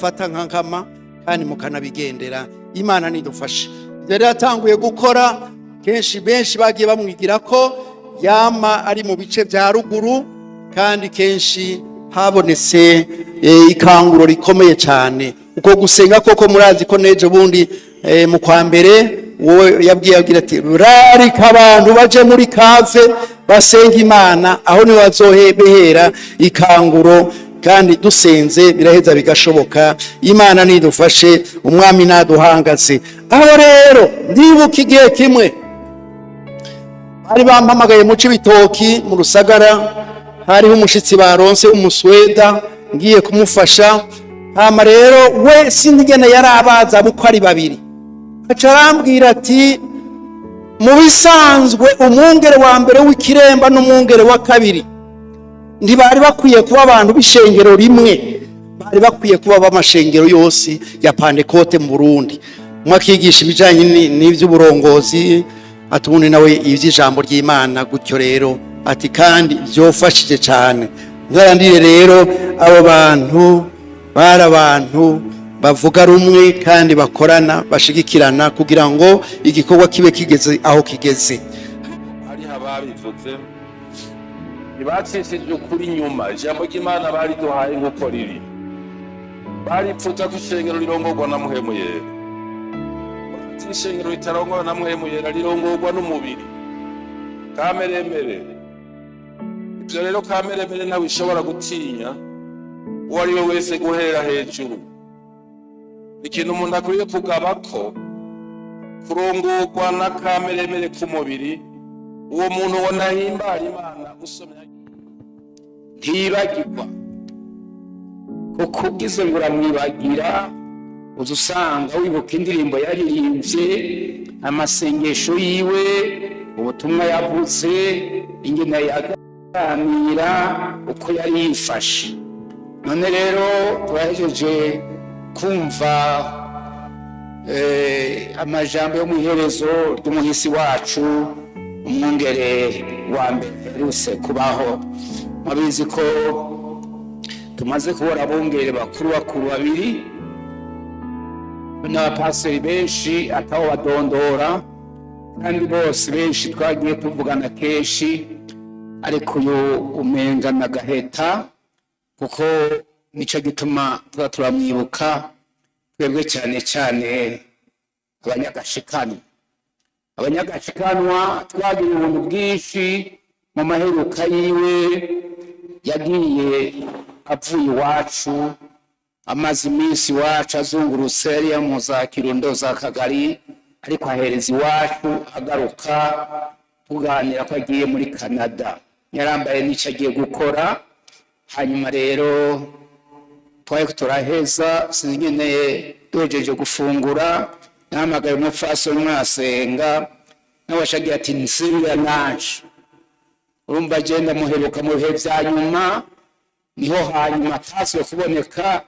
Fata nka nkama kandi mukanabigendera. Imana nidufashe. Ibyo rero yatanguye gukora, kenshi benshi bagiye bamwigira ko yama ari mu bice bya ruguru, kandi kenshi habonetse ikanguro rikomeye cyane. Uko gusenga koko, murazi ko n'ejo bundi mu kwa mbere wowe yabwiye agira ati: "Rarika abantu baje muri cave basenga Imana, aho niho bazohebehera ikanguro." Kandi dusenze biraheza bigashoboka. Imana nidufashe, Umwami naduhangaze. Aho rero ndibuka igihe kimwe bari bampamagaye mu Cibitoki mu Rusagara, hariho umushitsi baronse w'Umusweda, ngiye kumufasha. Hama rero we sindigene yari abaza uko ari babiri, aca arambwira ati: "Mu bisanzwe umwungere wa mbere w'ikiremba n'umwungere wa kabiri ntibari bakwiye kuba abantu b'ishengero rimwe, bari bakwiye kuba b'amashengero yose ya Pantekote mu Burundi, umwe akigisha ibijyanye n'iby'uburongozi, ati ubundi nawe iby'ijambo ry'Imana." Gutyo rero ati kandi byofashije cyane. Ngarandire rero, abo bantu bari abantu bavuga rumwe kandi bakorana, bashigikirana kugira ngo igikorwa kibe kigeze aho kigeze. Hariho ababivuze, ntibacishije ukuri inyuma. Ijambo ry'Imana bariduhaye nk'uko riri. Baripfuza ko ishengero rirongorwa na Mpwemu Yera. Murazi, ishengero ritarongorwa na Mpwemu Yera rirongorwa n'umubiri kameremere. Ibyo rero kameremere ntawe ishobora gutinya uwo ari we wese guhera hejuru. Ikintu umuntu akwiye kugaba ko kurongorwa na kameremere k'umubiri, uwo muntu ubona ahimbara Imana usomye. Ntibagirwa, kuko ugize ngo uramwibagira, uza usanga wibuka indirimbo yaririmbye, amasengesho yiwe, ubutumwa yavuze, ingene yaganira, uko yari yifashe. None rero turahejeje kumva amajambo yo mu iherezo ry'umuhisi wacu, umwungere wa mbere aherutse kubaho. Murabizi ko tumaze kubona abungere bakuru bakuru babiri n'abapasiteri benshi ataho badondora, kandi bose benshi twagiye tuvugana kenshi, ariko uyu umenga na gaheta, kuko nicyo gituma tuba turamwibuka twebwe, cyane cyane abanyagashikanwa. Abanyagashikanwa twagira ubuntu bwinshi. Mu maheruka yiwe yagiye avuye iwacu, amaze iminsi iwacu azungurutse yariya mu za Kirundo, za Kagari, ariko ahereza iwacu, agaruka tuganira ko agiye muri Canada, yarambaye n'icyo agiye gukora. Hanyuma rero twari turaheza, sinzi nyine, duhejeje gufungura, nahamagaye umupfasoni mwasenga, nawe ashagira ati: "Nsubira nanje." Urumva agenda muheruka mu bihe bya nyuma, niho hanyuma atasuye kuboneka,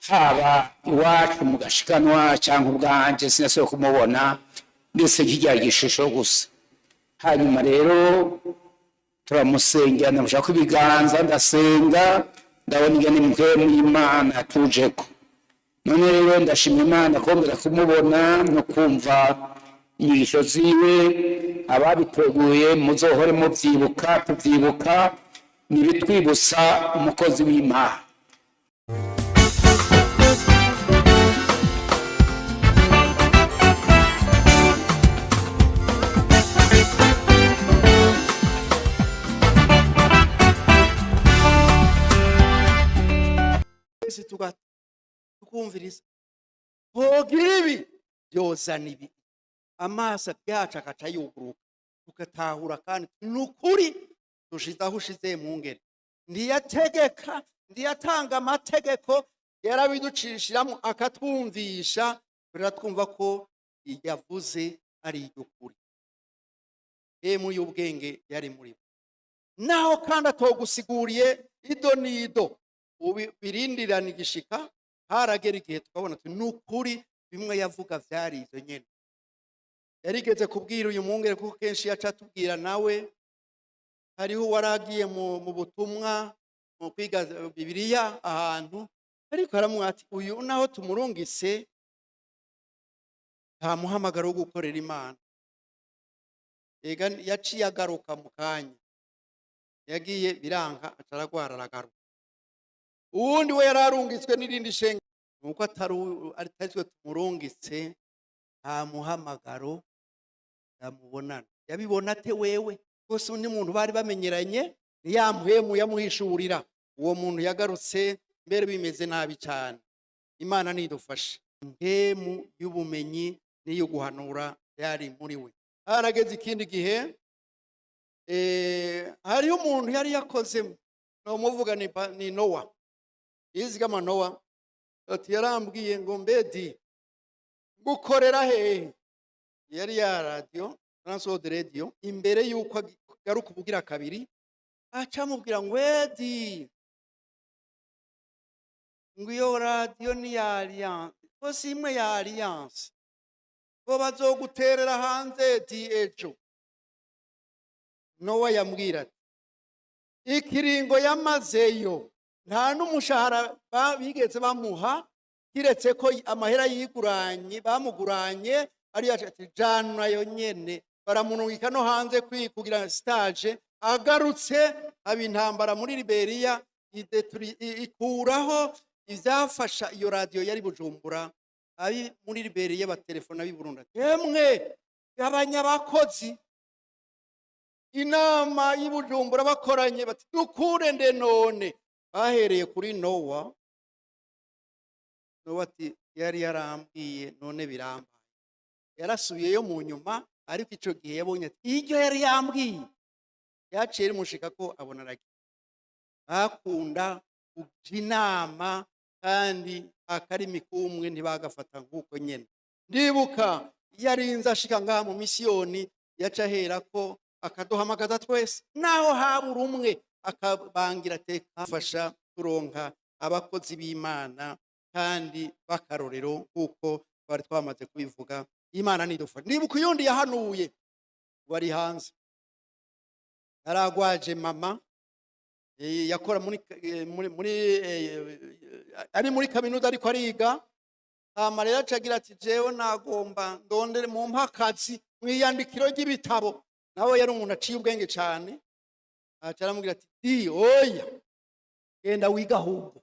haba iwacu mu gashikanwa cyangwa ubwanje, sinasuye kumubona, ndetse nk'irya gishusho gusa. Hanyuma rero turamusengera, ndamushaka ibiganza, ndasenga, ndabona ingene mpwemu y'Imana yatujeko. None rero ndashima Imana kongera kumubona no kumva inyigisho ziwe. Ababiteguye muzohore mubyibuka, tubyibuka, nibitwibutsa umukozi w'Imana. Twese tukumviriza, hogira ibi byozana ibi, amaso yacu agaca yuguruka, tugatahura. Kandi ni ukuri dushize aho ushize mu ngeri. Ntiyategeka, ntiyatanga amategeko, yarabiducishiramo akatwumvisha, biratwumva ko yavuze ari iry'ukuri. Emu y'ubwenge yari muri bo, naho kandi atogusiguriye ido n'ido, ubu birindirana igishika. Haragera igihe tukabona ati ni ukuri bimwe yavuga vyari ivyo nyene. Yarigeze kubwira uyu mwungere, kuko kenshi yaca atubwira nawe, hariho uwaragiye mu butumwa, mu kwiga Bibiliya ahantu. Ariko aramubwira ati: "Uyu naho tumurungise, nta muhamagaro wo gukorera Imana." Ega yaciye agaruka mu kanya, yagiye biranka, aca aragwara, aragaruka. Uwundi we yari arungitswe n'irindi shenge, nuko atari twe tumurungitse, nta muhamagaro yamubonana. Yabibona ate wewe? Rwose undi muntu bari bamenyeranye niyamuhemu yamuhishurira. Uwo muntu yagarutse mbere bimeze nabi cyane. Imana nidufashe. Impemu y'ubumenyi n'iyo guhanura yari muri we. Harageze ikindi gihe, hariho umuntu yari yakoze, nomuvuga ni Nowa yizigama. Nowa ati: "Yarambwiye ngo mbedi gukorera hehe?" Yari ya radiyo Transworld Radio. Imbere y'uko agaruka ubugira kabiri, aca amubwira ngo: "Edi," ngo, "iyo radiyo ni ya Alliance, ko si imwe ya Alliance, ngo bazoguterera hanze edi ejo." Nowa yambwira ati ikiringo yamazeyo nta n'umushahara bigeze bamuha, kiretse ko amahera yiguranye bamuguranye ariyo. Ati: "Jana yo nyene." Baramurungika no hanze kugira stage. Agarutse aba intambara muri Liberia, ikuraho ivyafasha iyo radiyo yari Bujumbura. Abi muri Liberia batelefona b'i Burundi ati: "Emwe, gabanya abakozi." Inama y'i Bujumbura bakoranye bati: "Dukure nde none?" Bahereye kuri Nowa. Nowa ati: "Yari yarambwiye, none birambaye." Yarasubiyeyo mu nyuma, ariko ico gihe yabonye ati iryo yari yambwiye yaciye rimushika ko abona aragiye. Bakunda kuja inama, kandi akarimi kumwe ntibagafata nk'uko nyene. Ndibuka iyo arinze ashika ngaha mu misiyoni, yaca aherako akaduhamagaza twese, naho habura umwe akabangira teka fasha turonka abakozi b'Imana kandi b'akarorero, nk'uko twari twamaze kubivuga. Imana nidufasha. Ndibuka uyundi yahanuye wari hanze, yaragwaje mama, yakora muri eh, muri muri ari muri kaminuza ariko ariga. Hama rero aca agira ati: "Jewe nagomba ndondere mumpe akazi mw'iyandikiro ry'ibitabo." Nawe yari umuntu aciye ubwenge cane. Aca aramubwira ati: "Di oya, genda wiga ahubwo,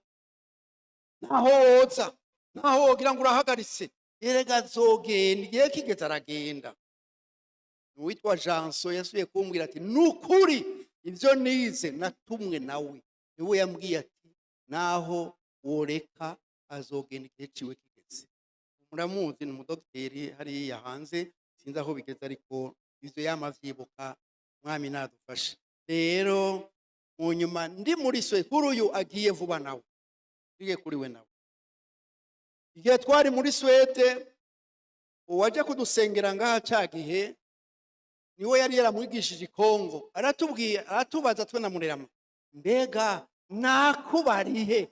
naho woza, naho wogira ngo urahagaritse, erega azogenda." Igihe kigeze aragenda. Uwitwa Janso yasubiye kumbwira ati: "Nukuri ibyo nize natumwe nawe." Niwe yambwiye ati: "Naho woreka, azogenda igihe ciwe kigeze." Muramuzi, ni umudogiteri hariya hanze, sinzi aho bigeze, ariko ivyo yama avyibuka. Mwami nadufashe. Rero mu nyuma ndi muri swe kuri uyu agiye vuba, nawe ngiye kuri we nawe. Igihe twari muri Swede, uwaje kudusengera ngaha ca gihe niwe yari yaramwigishije i Kongo. Aratubwiye, aratubaza twe na Murerama: "Mbega nakubarihe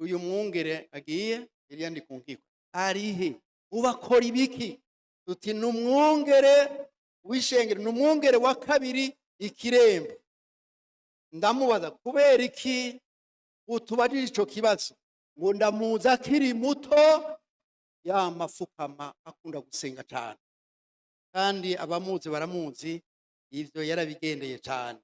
uyu mwungere agiye?" Yari yandi ku nkiko arihe? "Ubakora ibiki?" Tuti: "Ni umwungere w'ishengero, ni umwungere wa kabiri ikirembo." Ndamubaza: "Kubera iki utubajije ico kibazo?" Ngo: "Ndamuzi akiri muto, yamafukama, akunda gusenga cyane, kandi abamuzi baramuzi, ivyo yarabigendeye cyane."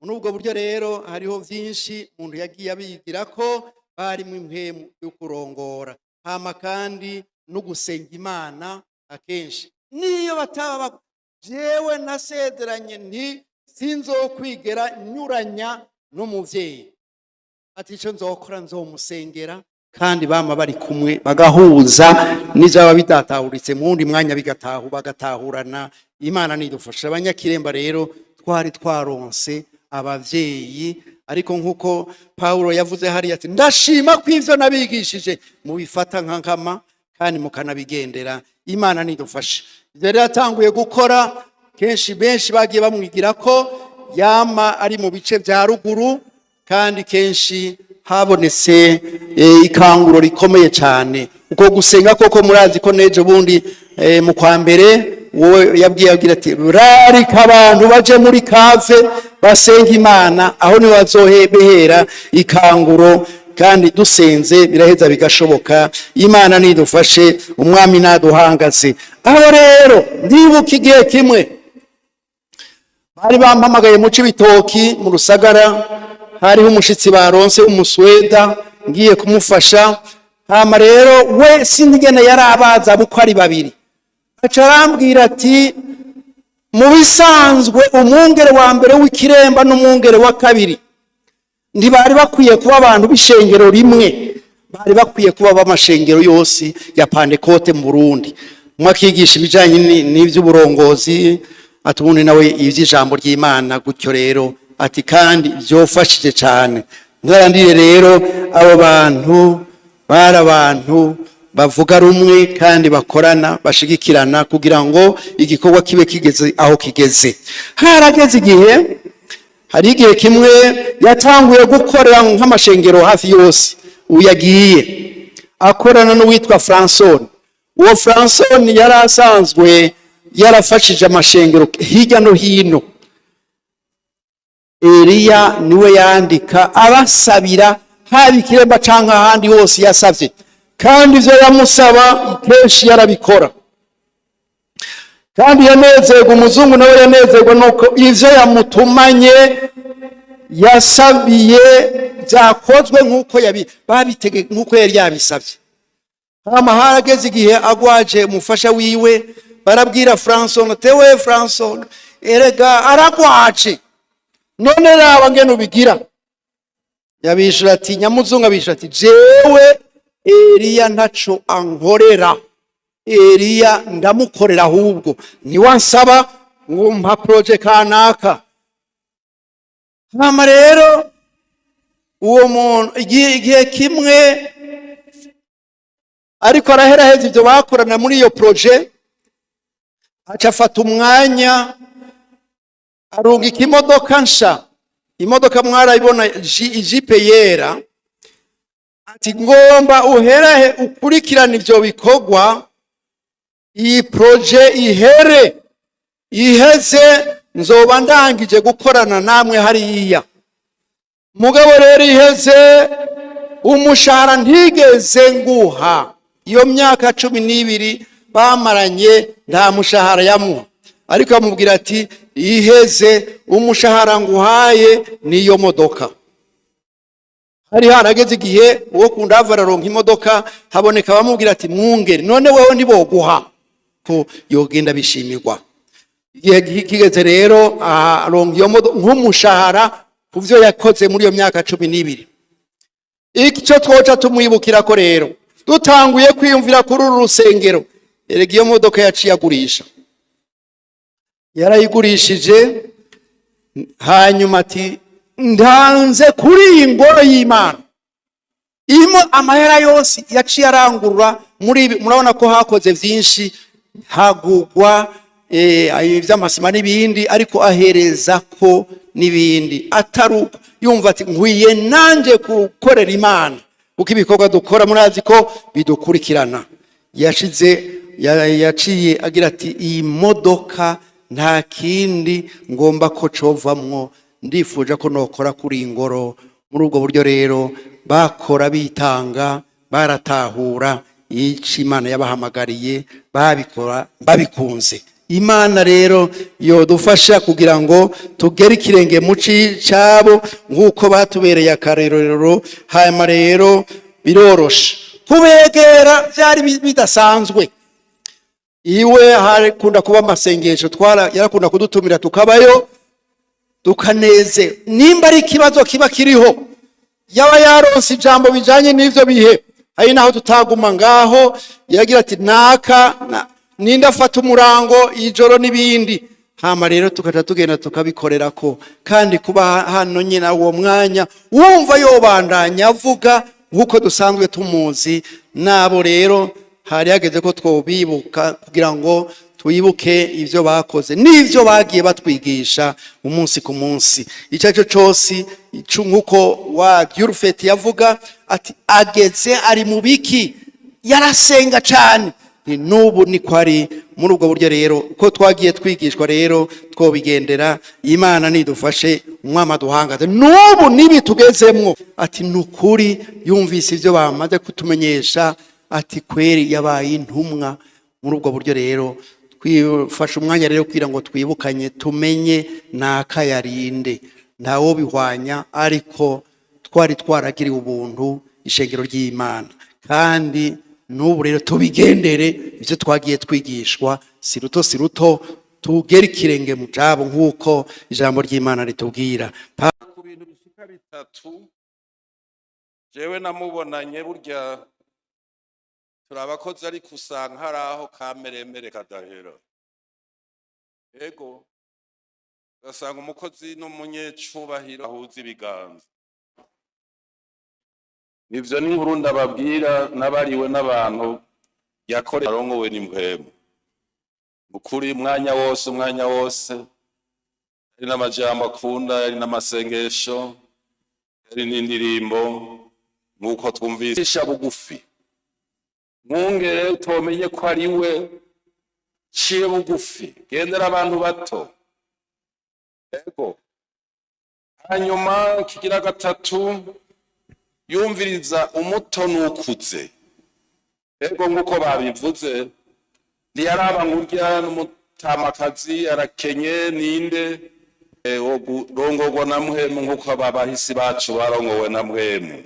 Muri ubwo buryo rero hariho vyinshi umuntu yagiye abigira ko barimo impwemu yo kurongora, hama kandi no gusenga Imana akenshi niyo bataba jewe nasezeranye nti sinzokwigera nyuranya n'umuvyeyi, ati icyo nzokora nzomusengera. Kandi bama bari kumwe bagahuza, n'ivyaba bidatahuritse mu wundi mwanya bigatahu bagatahurana. Imana nidufasha. Abanyakiremba rero twari twaronse abavyeyi, ariko nk'uko Pawulo yavuze hariya ati: "Ndashima ko ivyo nabigishije mubifata nka nkama kandi mukanabigendera." Imana nidufashe. Ivyo rero yatanguye gukora, kenshi benshi bagiye bamwigira ko yama ari mu bice vya ruguru, kandi kenshi habonetse ikanguro rikomeye cyane. Uko gusenga koko, murazi ko n'ejo bundi mu kwa mbere wowe yabwiye agira ati: "Rarika abantu baje muri cave basenga Imana, aho niho bazohebehera ikanguro." Kandi dusenze biraheza bigashoboka. Imana nidufashe, Umwami naduhangaze. Aho rero ndibuka igihe kimwe bari bampamagaye mu Cibitoki, mu Rusagara, hariho umushitsi baronse umusweda, ngiye kumufasha. Hama rero we sindigene yari abaza uko ari babiri, aca arambwira ati: "Mu bisanzwe umwungere wa mbere w'ikiremba n'umwungere wa kabiri ntibari bakwiye kuba abantu b'ishengero rimwe, bari bakwiye kuba b'amashengero yose ya Pantekote mu Burundi, umwe akigisha ibijyanye n'iby'uburongozi, ati ubundi nawe iby'ijambo ry'Imana gutyo." Rero ati kandi byofashije cyane. Ngarandire rero, abo bantu bari abantu bavuga rumwe kandi bakorana, bashigikirana kugira ngo igikorwa kibe kigeze aho kigeze. Harageze igihe, hari igihe kimwe yatanguye gukorera nk'amashengero hafi yose. Ubu yagiye akorana n'uwitwa Franson. Uwo Franson yari asanzwe yarafashije amashengero hirya no hino. Eliya niwe yandika abasabira, haba ikiremba canke ahandi hose yasavye, kandi ivyo yamusaba kenshi yarabikora. Kandi yanezerwa, umuzungu nawe yanezerwa nuko ivyo yamutumanye, yasabiye, byakozwe nk'uko yabi babitege, nk'uko yari yabisabye. Hama harageze igihe agwaje umufasha wiwe, barabwira Franson: "Tewe Franson, erega aragwaje, none raba ngene ubigira." Yabishura ati, nyamuzungu abishura ati: "Jewe Eliya ntaco ankorera, Eliya ndamukorera, ahubwo niwansaba ngo mpa projet kanaka." Hama rero uwo muntu igihe kimwe ariko araheraheza ibyo bakorana muri iyo projet, aca afata umwanya arungika imodoka nsha, imodoka mwarayibona, ijipe yera, ati: "Ngomba uherahe ukurikirana ivyo bikorwa, iyi projet ihere, iheze nzoba ndangije gukorana namwe hariya." Mugabo rero iheze, umushahara ntigeze nguha. Iyo myaka 12 bamaranye nta mushahara yamuha, ariko amubwira ati: "Iheze, umushahara nguhaye niyo modoka." Hari harageze igihe uwo kundava araronka imodoka, haboneka bamubwira ati: "Mwungeri, none wewe ntiboguha ko yogenda bishimirwa?" Igihe kigeze rero aronka iyo modoka nk'umushahara ku byo yakoze muri iyo myaka 12. Icyo twoca tumwibukira ko rero dutanguye kwiyumvira kuri uru rusengero, erega iyo modoka yaciye agurisha, yarayigurishije. Hanyuma ati: "Ndanze kuri iyi ngoro y'Imana." Imo amahera yose yaciye arangurura muri ibi, murabona ko hakoze byinshi, hagugwa iby'amasima n'ibindi, ariko ahereza ko n'ibindi atari uko yumva ati: "Nkwiye nanjye gukorera Imana," kuko ibikorwa dukora murazi ko bidukurikirana. Yashize yaciye agira ati: "Iyi modoka nta kindi ngomba ko covamwo, ndifuje ko nokora kuri iyi ngoro." Muri ubwo buryo rero bakora bitanga, baratahura icyo Imana yabahamagariye, babikora babikunze. Imana rero yodufasha kugira ngo tugere ikirenge mu cyabo nk'uko batubereye akarorero. Hanyuma rero biroroshe kubegera, byari bidasanzwe. Iwe harakunda kuba amasengesho, twara yarakunda kudutumira tukabayo, tukaneze. Nimba ari ikibazo kiba kiriho, yaba yaronse ijambo bijanye n'ivyo bihe, hari naho tutaguma ngaho, yagira ati: "Naka ninde afata umurango ijoro?" n'ibindi. Hama rero tukaca tugenda tukabikorerako. Kandi kuba hano nyine uwo mwanya wumva yobandanya avuga nk'uko dusanzwe tumuzi. Nabo rero hari hageze ko twobibuka kugira ngo twibuke ibyo bakoze n'ibyo bagiye batwigisha umunsi ku munsi. Icyo ari cyo cyose, nk'uko wa Gyurufeti yavuga ati: "Ageze ari mu biki?" Yarasenga cyane. Ni n'ubu niko ari. Muri ubwo buryo rero, uko twagiye twigishwa rero twobigendera. Imana nidufashe, Umwami aduhangaze n'ubu nibi tugezemwo. Ati nukuri yumvise ibyo bamaze kutumenyesha, ati kweri yabaye intumwa. Muri ubwo buryo rero, twifashe umwanya rero kugira ngo twibukanye, tumenye nakayarinde ntawo bihwanya, ariko twari twaragiriwe ubuntu, ishengero ry'Imana, kandi n'ubu rero tubigendere ibyo twagiye twigishwa. Si ruto, si ruto, tugere ikirenge mu cyabo nk'uko ijambo ry'Imana ritubwira. Ku bintu bishika bitatu jewe namubonanye. Burya turi abakozi, ariko usanga hari aho kameremere kadahera. Ego, ugasanga umukozi n'umunyecubahiro ahuza ibiganza. Ivyo ni inkuru ndababwira n'abariwe n'abantu yakoreye arongowe n'impwemu mukuri umwanya wose, umwanya wose. Yari n'amajambo akunda, yari n'amasengesho, yari n'indirimbo, nk'uko twumvise bugufi. Mwungere utomenye ko ari we, ciye bugufi, gendera abantu bato. Ego. Hanyuma kigira gatatu, yumviriza umuto n'ukuze. Ego, nk'uko babivuze, ntiyaraba ngo urya n'umutamakazi arakenye ninde. Wo kurongorwa na Mpwemu nk'uko aba bahisi bacu barongowe na Mpwemu.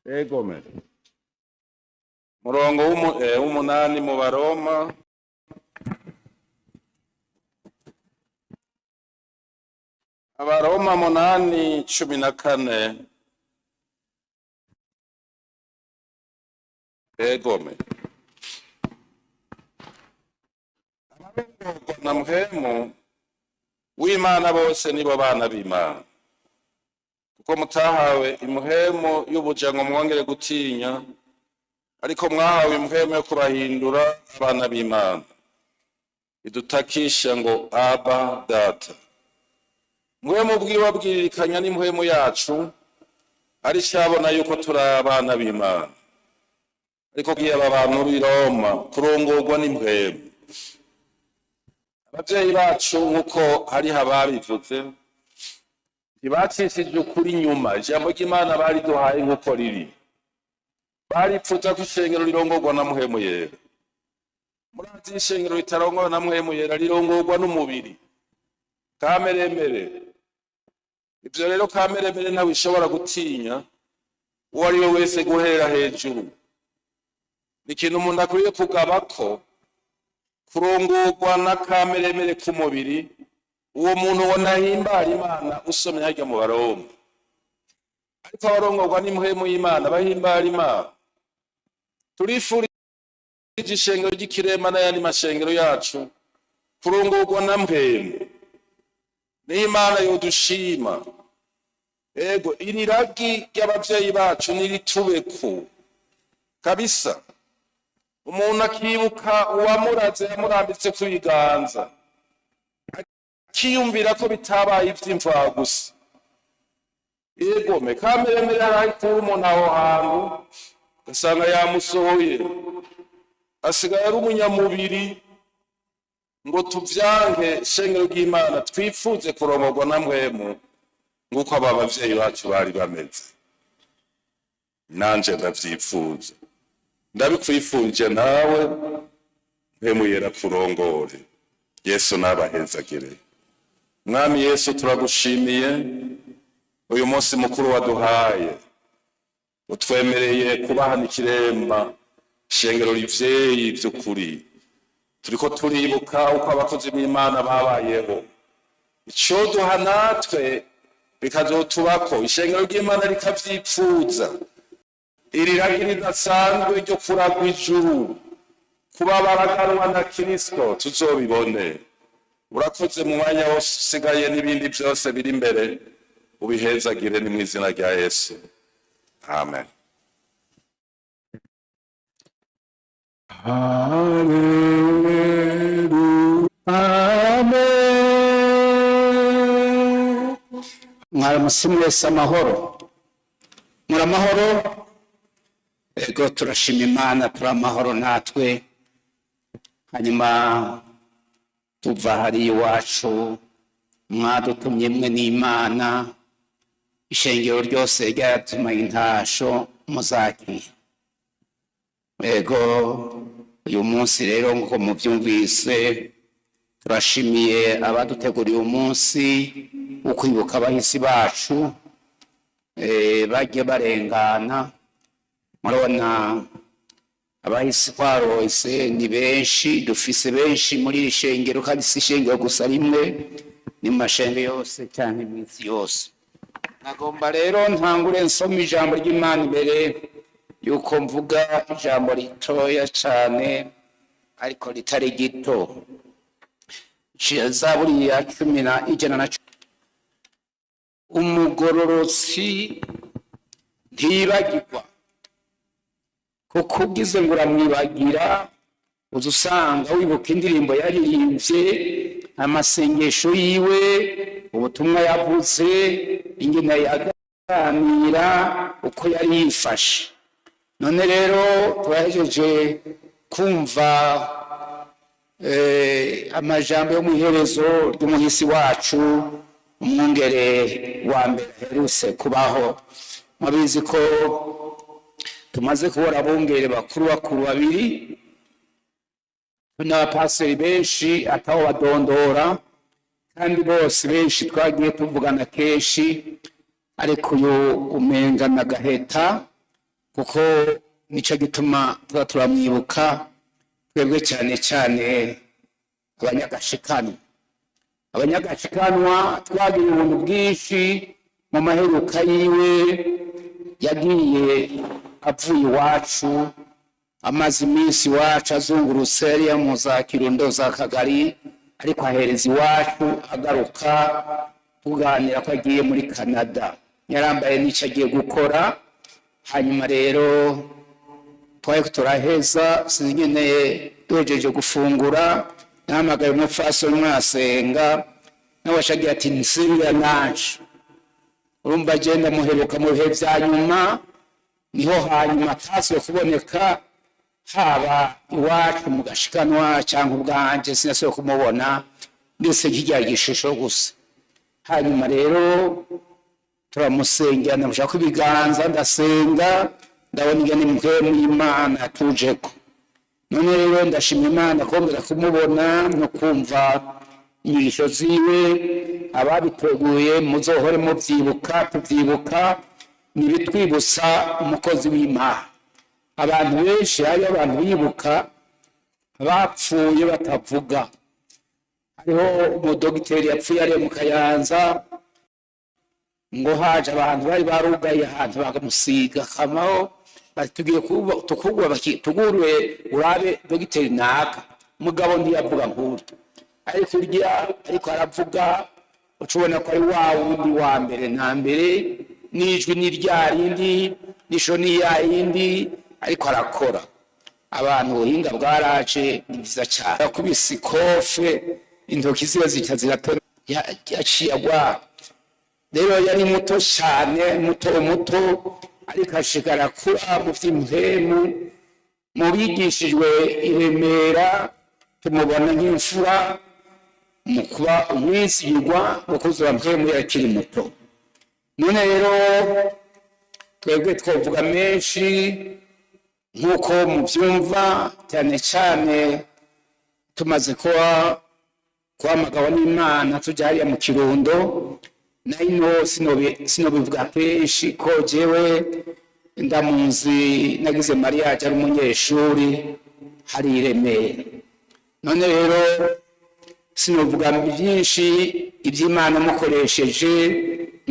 Egome. Murongo w'umunani mu Baroma. Abaroma 8:14. Egome. Abarongorwa na Mpwemu w'Imana bose nibo bana b'Imana. Kuko mutahawe imuhemu y'ubuja ngo mwongere gutinya, ariko mwahawe imuhemu yo kubahindura abana b'Imana, idutakisha ngo Aba, Data. Muhemu bwiwe abwiririkanya n'imuhemu yacu, ari cyabona yuko turi abana b'Imana. Ariko bwiye aba bantu b'i Roma kurongorwa n'imuhemu. Abavyeyi bacu, nk'uko hariho ababivuze, ntibacishije ukuri inyuma. Ijambo ry'Imana bariduhaye nk'uko riri. Baripfuza ko ishengero rirongorwa na Muhemu Yera. Murazi, ishengero ritarongorwa na Muhemu Yera rirongorwa n'umubiri kameremere. Ivyo rero, kameremere ntawe ishobora gutinya uwo ari we wese guhera hejuru. Ni ikintu umuntu akwiye kugaba ko kurongorwa na kameremere k'umubiri, uwo muntu ubona ahimbara Imana. Usomye harya mu Baroma, ariko abarongorwa n'impwemu y'Imana bahimbara Imana. Turifurije ishengero ry'Ikirema n'ayandi mashengero yacu kurongorwa na Mpwemu, n'Imana yodushima. Ego, iri ragi ry'abavyeyi bacu niritubeko kabisa. Umuntu akibuka uwamuraze, yamurambitse ku biganza, akiyumvira ko bitabaye ivy'imfagusa. Egome, kameremere harahikura umuntu aho hantu, ugasanga yamusohoye, asigaye ari umunyamubiri. Ngo tuvyanke, shengero ry'Imana, twifuze kurongorwa na Mpwemu nk'uko aba bavyeyi bacu bari bameze. Nanje ndavyifuza, ndabikwifuje nawe. Mpwemu Yera kurongore. Yesu nabahezagire. Mwami Yesu, turagushimiye uyu munsi mukuru waduhaye, utwemereye kubahana Ikiremba, shengero rivyeyi vy'ukuri. Turiko turibuka uko abakozi b'Imana babayeho. Icoduha natwe bikazotubako, ishengero ry'Imana rikavyipfuza, iri ragi ridasanzwe ryo kuragwa ijuru, kuba baraganwa na Kristo, tuzobibone. Urakoze. Mu mwanya wose usigaye n'ibindi byose biri imbere, ubihezagire. Ni mu izina rya Yesu, amen. Haleluya. Amen. Mwaramutse mwese amahoro, muri amahoro? Ego, turashima Imana, turi amahoro natwe. Hanyuma tuva hari iwacu, mwadutumye mwe n'Imana, ishengero ryose ryaratuma intasho muzakira. Ego, uyu munsi rero nk'uko mubyumvise, turashimiye abaduteguriye umunsi wo kwibuka abahisi bacu bagiye barengana. Murabona abahisi twarose ni benshi, dufise benshi muri iri shengero, kandi si ishengero gusa rimwe, ni mu mashengero yose cyangwa iminsi yose. Nagomba rero ntangure nsoma ijambo ry'Imana imbere yuko mvuga ijambo ritoya cyane ariko ritari gito. Zaburi ya 110: "Umugororotsi ntibagirwa", kuko ugize ngo uramwibagira uza usanga wibuka indirimbo yaririmbye, amasengesho yiwe, ubutumwa yavuze, ingene yaganira, uko yari yifashe. None rero turahejeje kumva amajambo yo mu iherezo ry'umuhisi wacu, umwungere wa mbere aherutse kubaho. Murabizi ko tumaze kubona abungere bakuru bakuru babiri n'abapasiteri benshi ataho badondora, kandi bose benshi twagiye tuvugana kenshi, ariko uyu umenga na gaheta, kuko nico gituma tuba turamwibuka twebwe cyane cyane abanyagashikanwa. Abanyagashikanwa twagira ubuntu bwinshi mu maheruka yiwe, yagiye avuye iwacu, amaze iminsi iwacu azungurutse yariya mu za Kirundo, za Kagari, ariko ahereza iwacu, agaruka tuganira ko agiye muri Canada, yarambaye n'icyo agiye gukora. Hanyuma rero twari turaheza, sinzi nyene, duhejeje gufungura, nahamagaye umupfasoni mwasenga, nawe ashagira ati: "Nsengera nanje." Urumva agenda muheruka mu bihe vya nyuma, niho hanyuma atasubiye kuboneka, haba iwacu mu gashikanwa cyangwa ubwanje, sinasubiye kumubona, ndetse nk'irya gishusho gusa. Hanyuma rero turamusengera, ndamushaka ibiganza, ndasenga, ndabona ingene mpwemu y'Imana yatujeko. None rero ndashima Imana kongera kumubona no kumva inyigisho ziwe. Ababiteguye muzohore mubyibuka, tubyibuka, nibitwibutsa umukozi w'Imana. Abantu benshi, hari abantu bibuka bapfuye batavuga. Hariho umudogiteri yapfuye ari mu Kayanza, ngo haje abantu bari barugaye ahantu, bakamusiga kamaho, bati: "Tugiye tukugura tugurure urabe dogiteri naka." Mugabo ntiyavuga nkuru, ariko urya ariko aravuga, uca ubona ko ari wa wundi wa mbere na mbere, n'ijwi ni rya rindi, n'isho ni ya yindi, ariko arakora. Abantu ubuhinga bwaraje, ni byiza cyane. Yakubise ikofe, intoki ziwe zica ziratona, yaciye agwara. Rero yari muto cyane, muto muto, ariko ashigara akura mu vy'impwemu, mu bigishijwe i Remera. Tumubona nk'imfura mu kuba umwizigirwa mu kuzura mpwemu yakiri muto. None rero twebwe twovuga menshi nk'uko mubyumva, cyane cyane tumaze kuba guhamagawe n'Imana tujya hariya mu Kirundo. Nayo sinobivuga kenshi ko jewe ndamuzi, nagize mariage ari umunyeshuri hari i Remera. None rero sinovuga byinshi iby'Imana mukoresheje.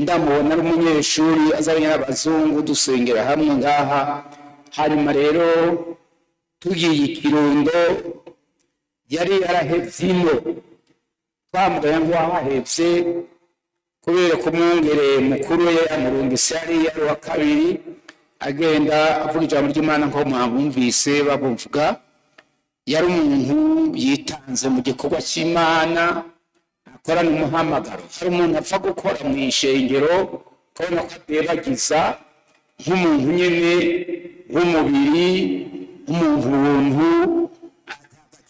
Ndamubona ari umunyeshuri azanye n'abazungu, dusengera hamwe ngaha. Hanyuma rero tugiye i Kirundo, yari yarahevye ino, twamugaye ngo wahahevye, kubera ko umwungere mukuru we yamurungise yari uwa kabiri, agenda avuga ijambo ry'Imana nko mwabumvise babuvuga. Yari umuntu yitanze mu gikorwa cy'Imana, akorana umuhamagaro. Hari umuntu apfa gukora mu ishengero, ukabona ko adebagiza nk'umuntu nyine w'umubiri, umuntu ubuntu.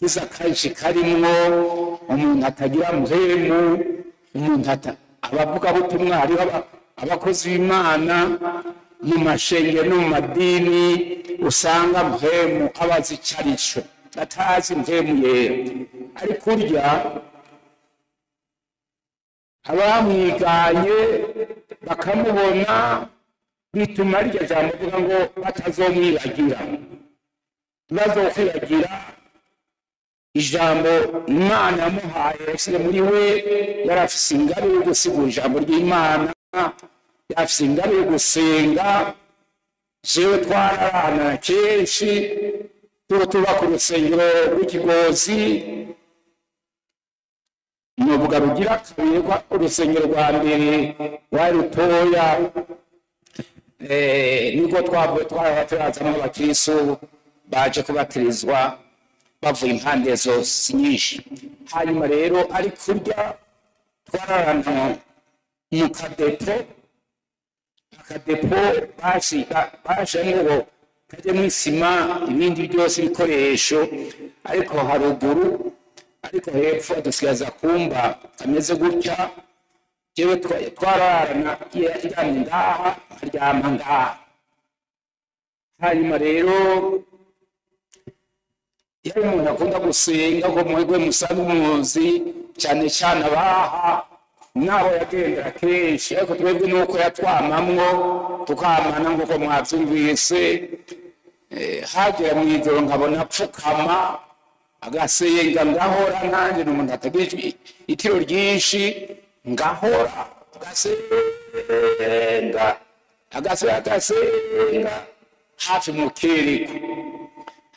Agakiza kenshi karimwo umuntu atagira muhemu, umuntu ata abavugabutumwa. Hariho abakozi b'Imana mu mashengero no mu madini usanga muhemu abazi ico arico, atazi Mpwemu Yera. Ariko urya abamwiganye bakamubona, bituma rirya jambo avuga ngo batazomwibagira, ntibazokwibagira ijambo Imana yamuhaye, yashyize muri we. Yari afise ingabire yo gusigura ijambo ry'Imana, yari afise ingabire yo gusenga. Jewe twararana kenshi, tuba tuba ku rusengero rw'ikigozi, novuga rugira kabiri, ko urusengero rwa mbere rwari rutoya. Nibwo twavuye, twaba turazamo abakristo baje kubatirizwa bavuye impande zose nyinshi. Hanyuma rero ari kurya twararana mu kadepo, akadepo bashiramo ngo kajyemo isima, ibindi byose, ibikoresho, ariko haruguru, ariko hepfo dusigaza kumba kameze gutya. Jewe twararana, yaryamye ngaha, aryama ngaha. Hanyuma rero iyo umuntu akunda gusenga, ko mwebwe musanzwe muzi cyane cyane abaha n'abo yagendera kenshi, ariko twebwe nuko yatwamamwo, tukamana nk'uko mwabyumvise. Hagera mu ijoro nkabona apfukama agasenga, ngahora nanjye. Ni umuntu atagira ijwi, itiro ryinshi, ngahora agasenga, agasenga, agasenga hafi mu kereko.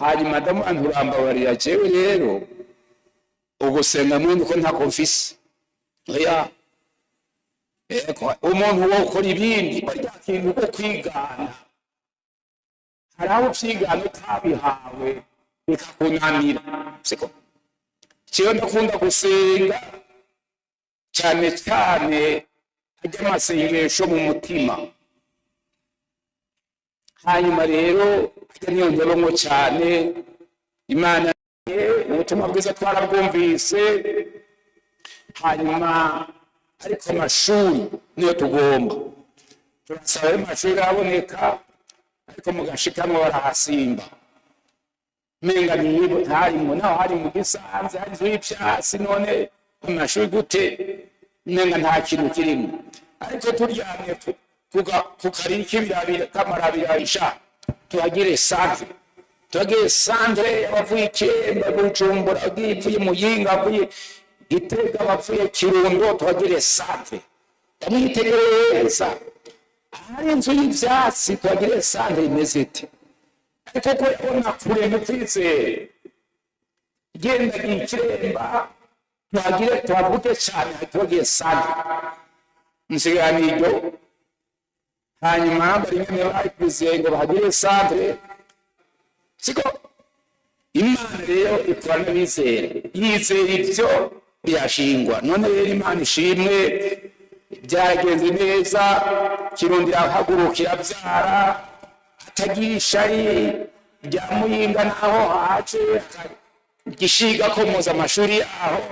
Hanyuma ndamuha, nturambabarira, jewe rero ugusenga mwene uko ntako mfise, oya. Ego, umuntu wokora ibindi barya kintu ko kwigana, hari aho uvyigana utabihawe bikakunanira, siko? Jewe ndakunda gusenga cyane cyane ajya amasengesho mu mutima. Hanyuma rero ajya niyo ndorongo cyane. Imana, ubutumwa bwiza twarabwumvise. Hanyuma ariko amashuri niyo tugomba, turasaba ayo mashuri araboneka, ariko mugashikamwe barahasimba, menga nibo ntarimo, naho hari mu gisanze, hari inzu y'ivyatsi. None amashuri gute? Menga nta kintu kirimo. Ariko turyamye ku kariri k'ibirabira k'amarabira, tuhagire centre, tuhagire centre. Abavuye Ikemba, Bujumbura, abavuye Muyinga, abavuye Gitega, abavuye Kirundo, tuhagire centre. Ndamwitegereza, ahari inzu y'ivyatsi tuhagire centre imeze ite? Ariko ko yabona kure mu kwizera, genda Ikiremba, tuhagire, tuhavuge cyane, tuhagire centre. Nsiganiryo hanyuma bari nyene babivuze ngo bahagire centre, siko? Imana rero ikora n'abizera, yizera ivyo birashingwa. None rero Imana ishimwe, byaragenze neza. Kirundi irahaguruka, iravyara, atagira ishari rya Muyinga, naho haje gishiga komoza amashuri yaho,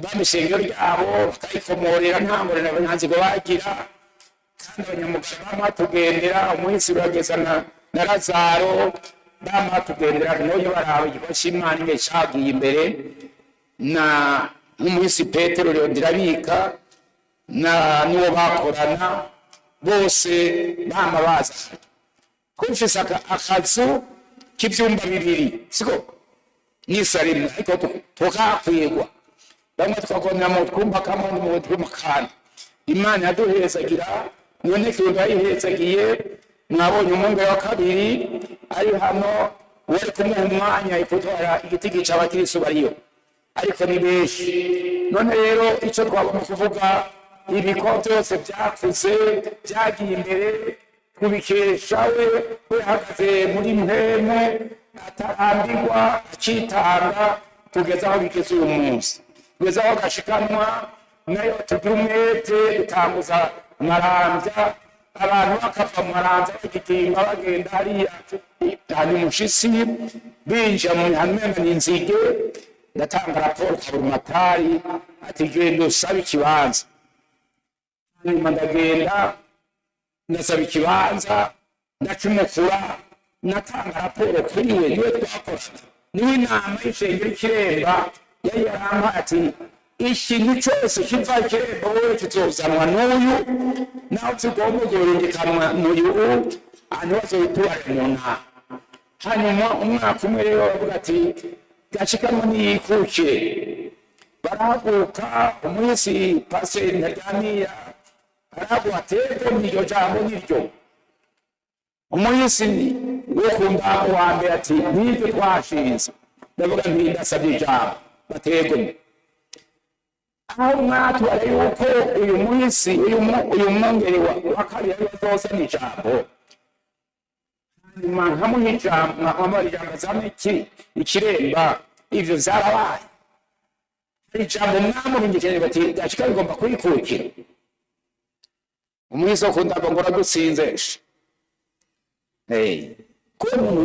bama ishengero ryabo bakayikomorera, nta ngorane nta bagira. Kandi abanyamugabo bama tugendera umunsi urageza na Lazaro bama tugendera. None baraba igikorwa c'Imana ingene cagiye imbere, na nk'umunsi Petero rero ndirabika na n'uwo bakorana bose bama baza. Twumvise akazu k'ivyumba bibiri, siko? N'isare imwe, ariko tukakwirwa, bamwe tukagonera mu twumba kamwe, mu twumba kandi. Imana yaduhezagira. None Kirundo yayihezagiye, mwabonye umwungere wa kabiri ari hano, wari kumuha umwanya ikutwara igiti gica abakirisu bariyo, ariko ni benshi. None rero icyo twagomba kuvuga, ibikorwa byose byakuze, byagiye imbere, tubikesha we wehagaze muri mpwemu, atarambirwa, akitanga, tugeze aho bigeze uyu munsi, tugeze aho gashikanwa nayo. Tugira umwete, dutanguza Maramvya, abantu bakava Maramvya bagitimba, bagenda hariya hanyuma umushitsi binjira mu mihana, umenga ni inzige. Ndatanga raporo kaburumatari ati genda usabe ikibanza. Hanyuma ndagenda ndasaba ikibanza, ndacumukura, natanga raporo kuri we, niwe twakorana, niwe inama y'ishengero ikiremba yari yarampaye ati ikintu cyose kiva ikiremba wowe kizozanwa n'uyu, naho kigomba kuzorindikanwa n'uyu, hanyuma bazobitubare mu ntara. Hanyuma umwaka umwe rero bavuga ati gashikanwa niyikukire, barahaguruka umunsi pasiteri Ntaryamira arahaguruka ati ego niryo jambo niryo. Umunsi wo ku ndago wa mbere ati niryo twashinze. Ndavuga nti ndasabye ijambo, bategome aho mwatwara yuko uyu munsi uyu mwungeri wa kabiri ariwe azozana ijambo. Hanyuma nkamuha ijambo, nkamuha ijambo azana ikiremba. Ivyo vyarabaye, hari ijambo mwamurungikanye bati gashika bigomba kwikukira. Umunsi wo ku ndago ngo uradutsinze. Ko umuntu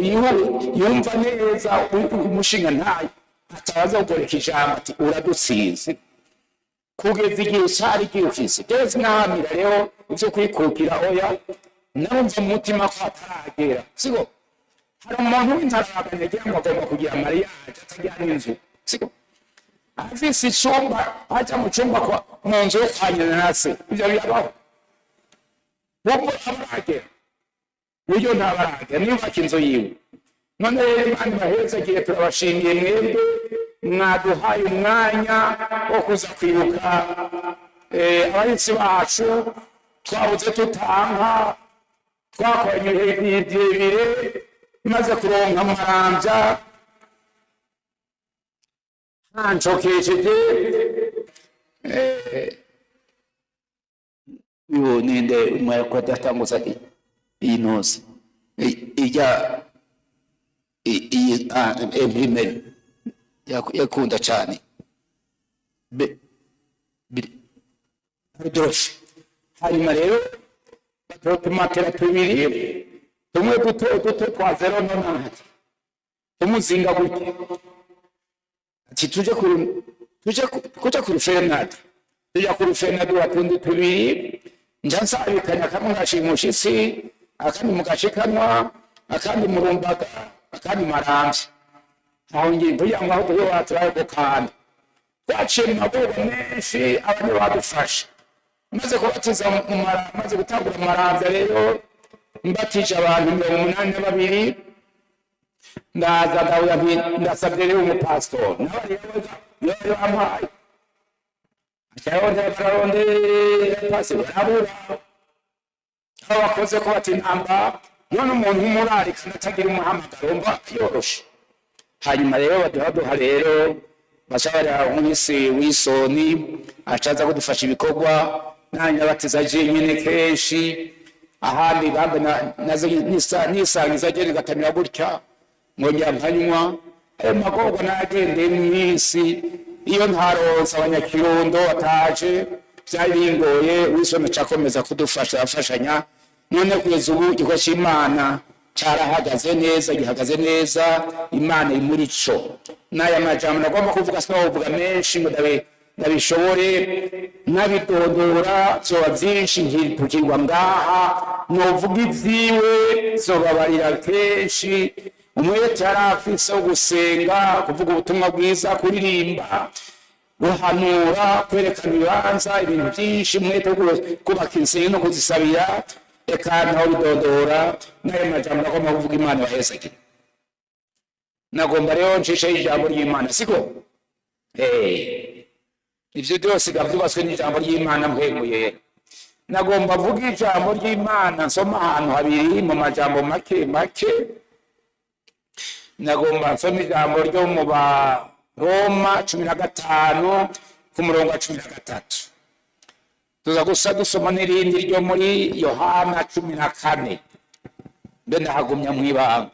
yumva neza umushinga ntayo atabaza kugoreka ijambo ati uradutsinze kugeza igihe cari gifise. Rero sinahamira rero ivyo kwikukira, oya, narumva mu mutima ko hataragera. Siko hari umuntu w'intarabanya agira ngo agomba kugira mariage atagira n'inzu, siko afise icumba, aja mu cumba mu nzu yo kwa nyina na se. Ivyo birabaho, ubwo abaragera buryo ntabaragera niyubaka inzu yiwe. None rero Imana ibahezagire, turabashimiye mwebwe mwaduhaye umwanya wo kuza kwibuka abahisi bacu. Twabuze tutanka, twakoranye ibihe birebire, maze kuronka amarambya hanshokesheje. Uyu ninde umwe adatanguza iyi ntuzi ijya iyi imprimerie yakunda cyane Rudolphe. Hanyuma rero batumatera tubiri tumwe duto duto twa 0,90, tumuzinga gutya ati tuje kuja ku rufenado. Tujya ku rufenado, watundi tubiri nja nsabikanya, kamwe ngashima umushitsi, akandi mugashikanwa, akandi murumbaga, akandi maramvya. Aho ngiye kugira ngo aho tuye waturaye ku kantu twaciye mu magorwa menshi, abandi badufashe. Maze kubatiza maze gutangura amaramvya rero, mbatije abantu 82. Ndaza ndahuya nti ndasabye rero umupasitori, nawe rero bamuhaye, acarondera, bararondera pasiteri barabura. Aho bakoze ko bati ntamba none umuntu w'umurarika atagira umuhamagaro mba yoroshe. Hanyuma rero baduha duha rero baca baraba umuhisi w'isoni acaza kudufasha ibikorwa, nanjye abatiza jenyine kenshi. Ahandi bambe nazo nisangiza jene ngatamira gutya ngongera nkanywa. Ayo magorwa nagendeye mw'isi, iyo ntaronse abanyakirundo bataje byari bingoye. Wisoni acakomeza kudufasha, afashanya. None kugeza ubu igikorwa c'Imana carahagaze neza, gihagaze neza, Imana iri muri co. N'aya majambo nagomba kuvuga sinovuga menshi ngo ndabishobore nabidondora, vyoba vyinshi ntitukirwa ngaha. Novuga ivyiwe zobabarira kenshi. Umwete yari afise wo gusenga, kuvuga ubutumwa bwiza, kuririmba, guhanura, kwerekana ibibanza, ibintu byinshi, umwete wo kubaka insengero no kuzisabira, eka ntaho bidodora. N'ayo majambo nagomba kuvuga, Imana ibahezagire. Nagomba rero ncishe ijambo ry'Imana, siko? Ivyo byose biba byubatswe n'ijambo ry'Imana mpwemu yera. Nagomba mvuga ijambo ry'Imana, nsoma ahantu habiri mu majambo make make. Nagomba nsoma ijambo ryo mu Baroma 15 ku murongo wa 13. Tuza gusa dusoma n'irindi ryo muri Yohana 14. Mbe ndahagumya mw'ibanga.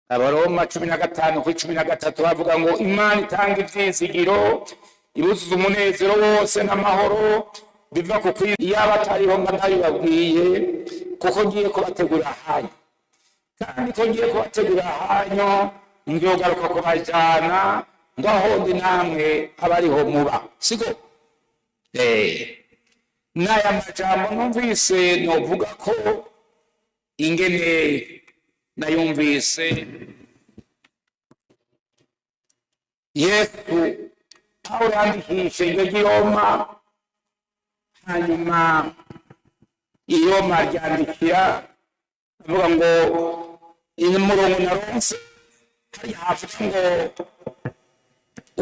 Abaroma 15 kuri 13 bavuga ngo Imana itanga ivyizigiro ibuzuza umunezero wose n'amahoro biva ku kwi iyaba atariho mba ntabibabwiye, kuko ngiye kubategura ahanyu. Kandi ko ngiye kubategura ahanyu Nzogaruka kubajana ngo aho ndi namwe abariho muba, siko? N'aya majambo numvise, novuga ko ingene nayumvise Yesu, Pawulo yandikisha iryo ry'i Roma, hanyuma i Roma ryandikira avuga ngo umurongo naronse hariya havuga ngo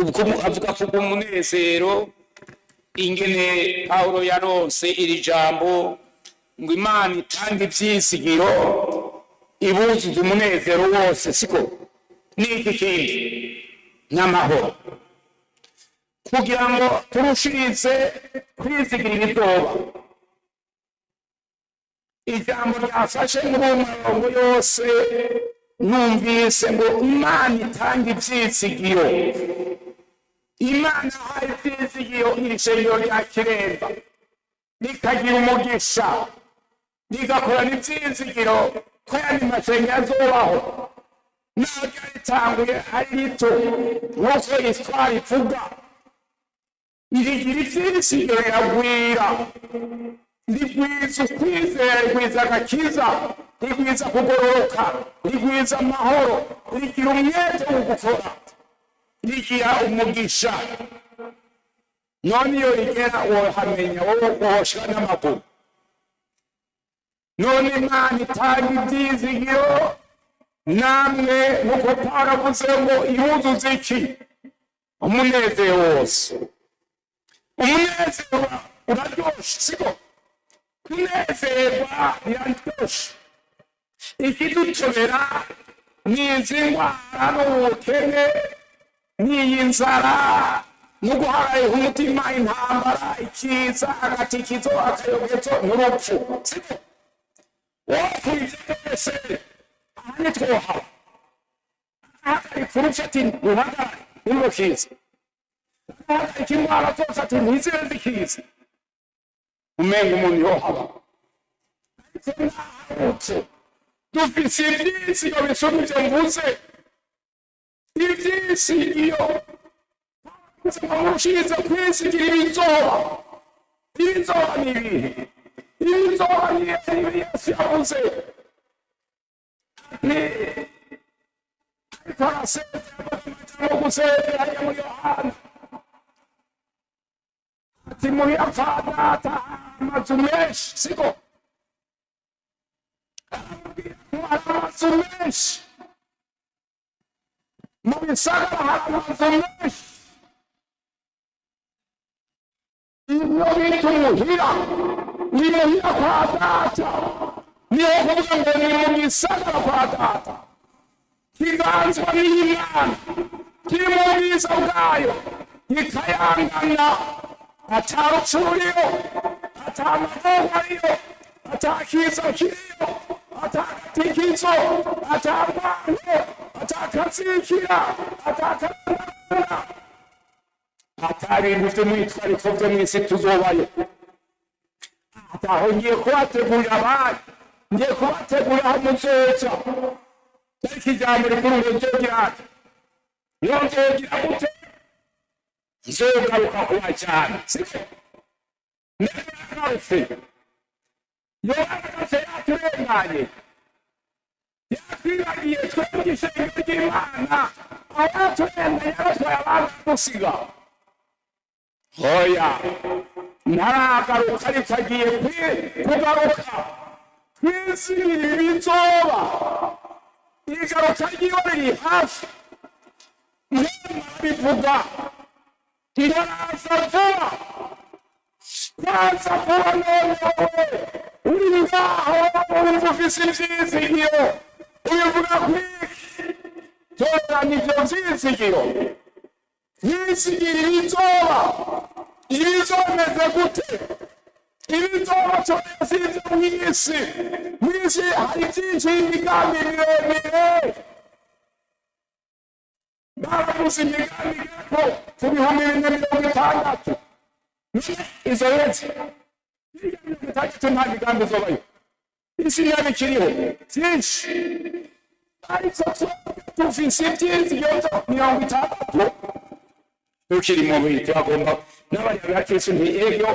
ubwo avuga kubw'umunezero ingene Pawulo yaronse iri jambo ngo Imana itanga ivyizigiro ibuzuza umunezero wose, siko? N'iki kindi? N'amahoro, kugira ngo turushirize kwizigira ibizoba. Ijambo ryafashe muri uwo murongo yose numvise ngo Imana itanga ivyizigiro. Imana ahaye ivyizigiro iri shengero rya Kiremba, rikagira umugisha, rigakorana ivyizigiro ko ayandi mashengero azobaho, naho ryaritanguye ari rito nk'uko histoire ivuga. Irigira ivyizigiro, riragwira, rigwiza ukwizera, rigwiza agakiza, rigwiza kugororoka, rigwiza amahoro, rigira umwete wo gukora, rigira umugisha. None iyo rigera wohamenya wowe wohoshwa n'amaguru? None Imana itanga ivyizigiro namwe, nkuko Pawulo avuze ngo ibuzuze iki? Umunezero wose. Umunezero uraryoshe, siko? Kunezerwa biraryoshe. Ikidutobera ni izi ndwara n'ubukene n'iyi nzara no guhagarika umutima, intambara, ikiza, agatikizo, akayogezo n'urupfu, siko? Wowe ibyo byose aha ntitwohaba. Ahagarika urupfu ati ruhagarare ntirukize, ahagarika indwara zose ati ntizibe zikize, umenga umuntu yohaba. Ariko nahagutse dufise ivyizigiro bisumba ivyo mvuze. Ivyizigiro ngo murushirize kwizigira ibizoba. Ibizoba ni ibihe? Ibizoba ni ibi Yesu yavuze ni ariko arasezera, amajambo gusezera ajya muri Yohana ati muhira kwa Data amazu menshi, siko? Aramubwira ngo hari amazu menshi mu bisagara, hari amazu menshi. Iyo bita umuhira ni muhira kwa Data, niho kuvuga ngo ni mu gisagara kwa Data, kiganzwa n'Imana, kiri mu bwiza bwayo, gikayangana, ata rupfu ruriyo, ata magogo ariyo, ata kiza kiriyo, ata gatikizo, ata rwango, ata kazikira, ata karangana, ata bintu vy'umwitwariko vyo mw'isi tuzobayo. Ataho ngiye kubategurira abandi, ngiye kubategurira aho muzoja. Ariko ijambo rikuru ngo nzogira ati niyo nzogira gute? Nzogaruka kubajana, siko? Mbega yagarutse? Yoba yagarutse yaturenganye, yatwibagiye twebwe ishengero ry'Imana? Aho yaturenganye, yaratwaye abandi gusiga? Oya, ntaragaruka, ariko agiye kugaruka. Twizigire ibizoba, igaruka ryiwe riri hafi. Mwema bivuga ntaraza vuba, kwaza vuba. None wowe uri ngaho wumva ufise ivyizigiro, ubivuga kwiki? Toranya ivyo vyizigiro, vyizigiro ibizoba. Ibizomeze gute? Ibizoba si ivyo mw'isi. Mw'isi hari vyinshi, imigambi miremire. Baravuze imigambi igera ku 2060. Izo yeze hirya 60, nta migambi izobayo, isi ntiyaba ikiriho, byinshi. Ariko twebwe Tufise ivyizigiro vyo 60 tukiri mu mubiri. Turagomba n'abari bakristo nti ego,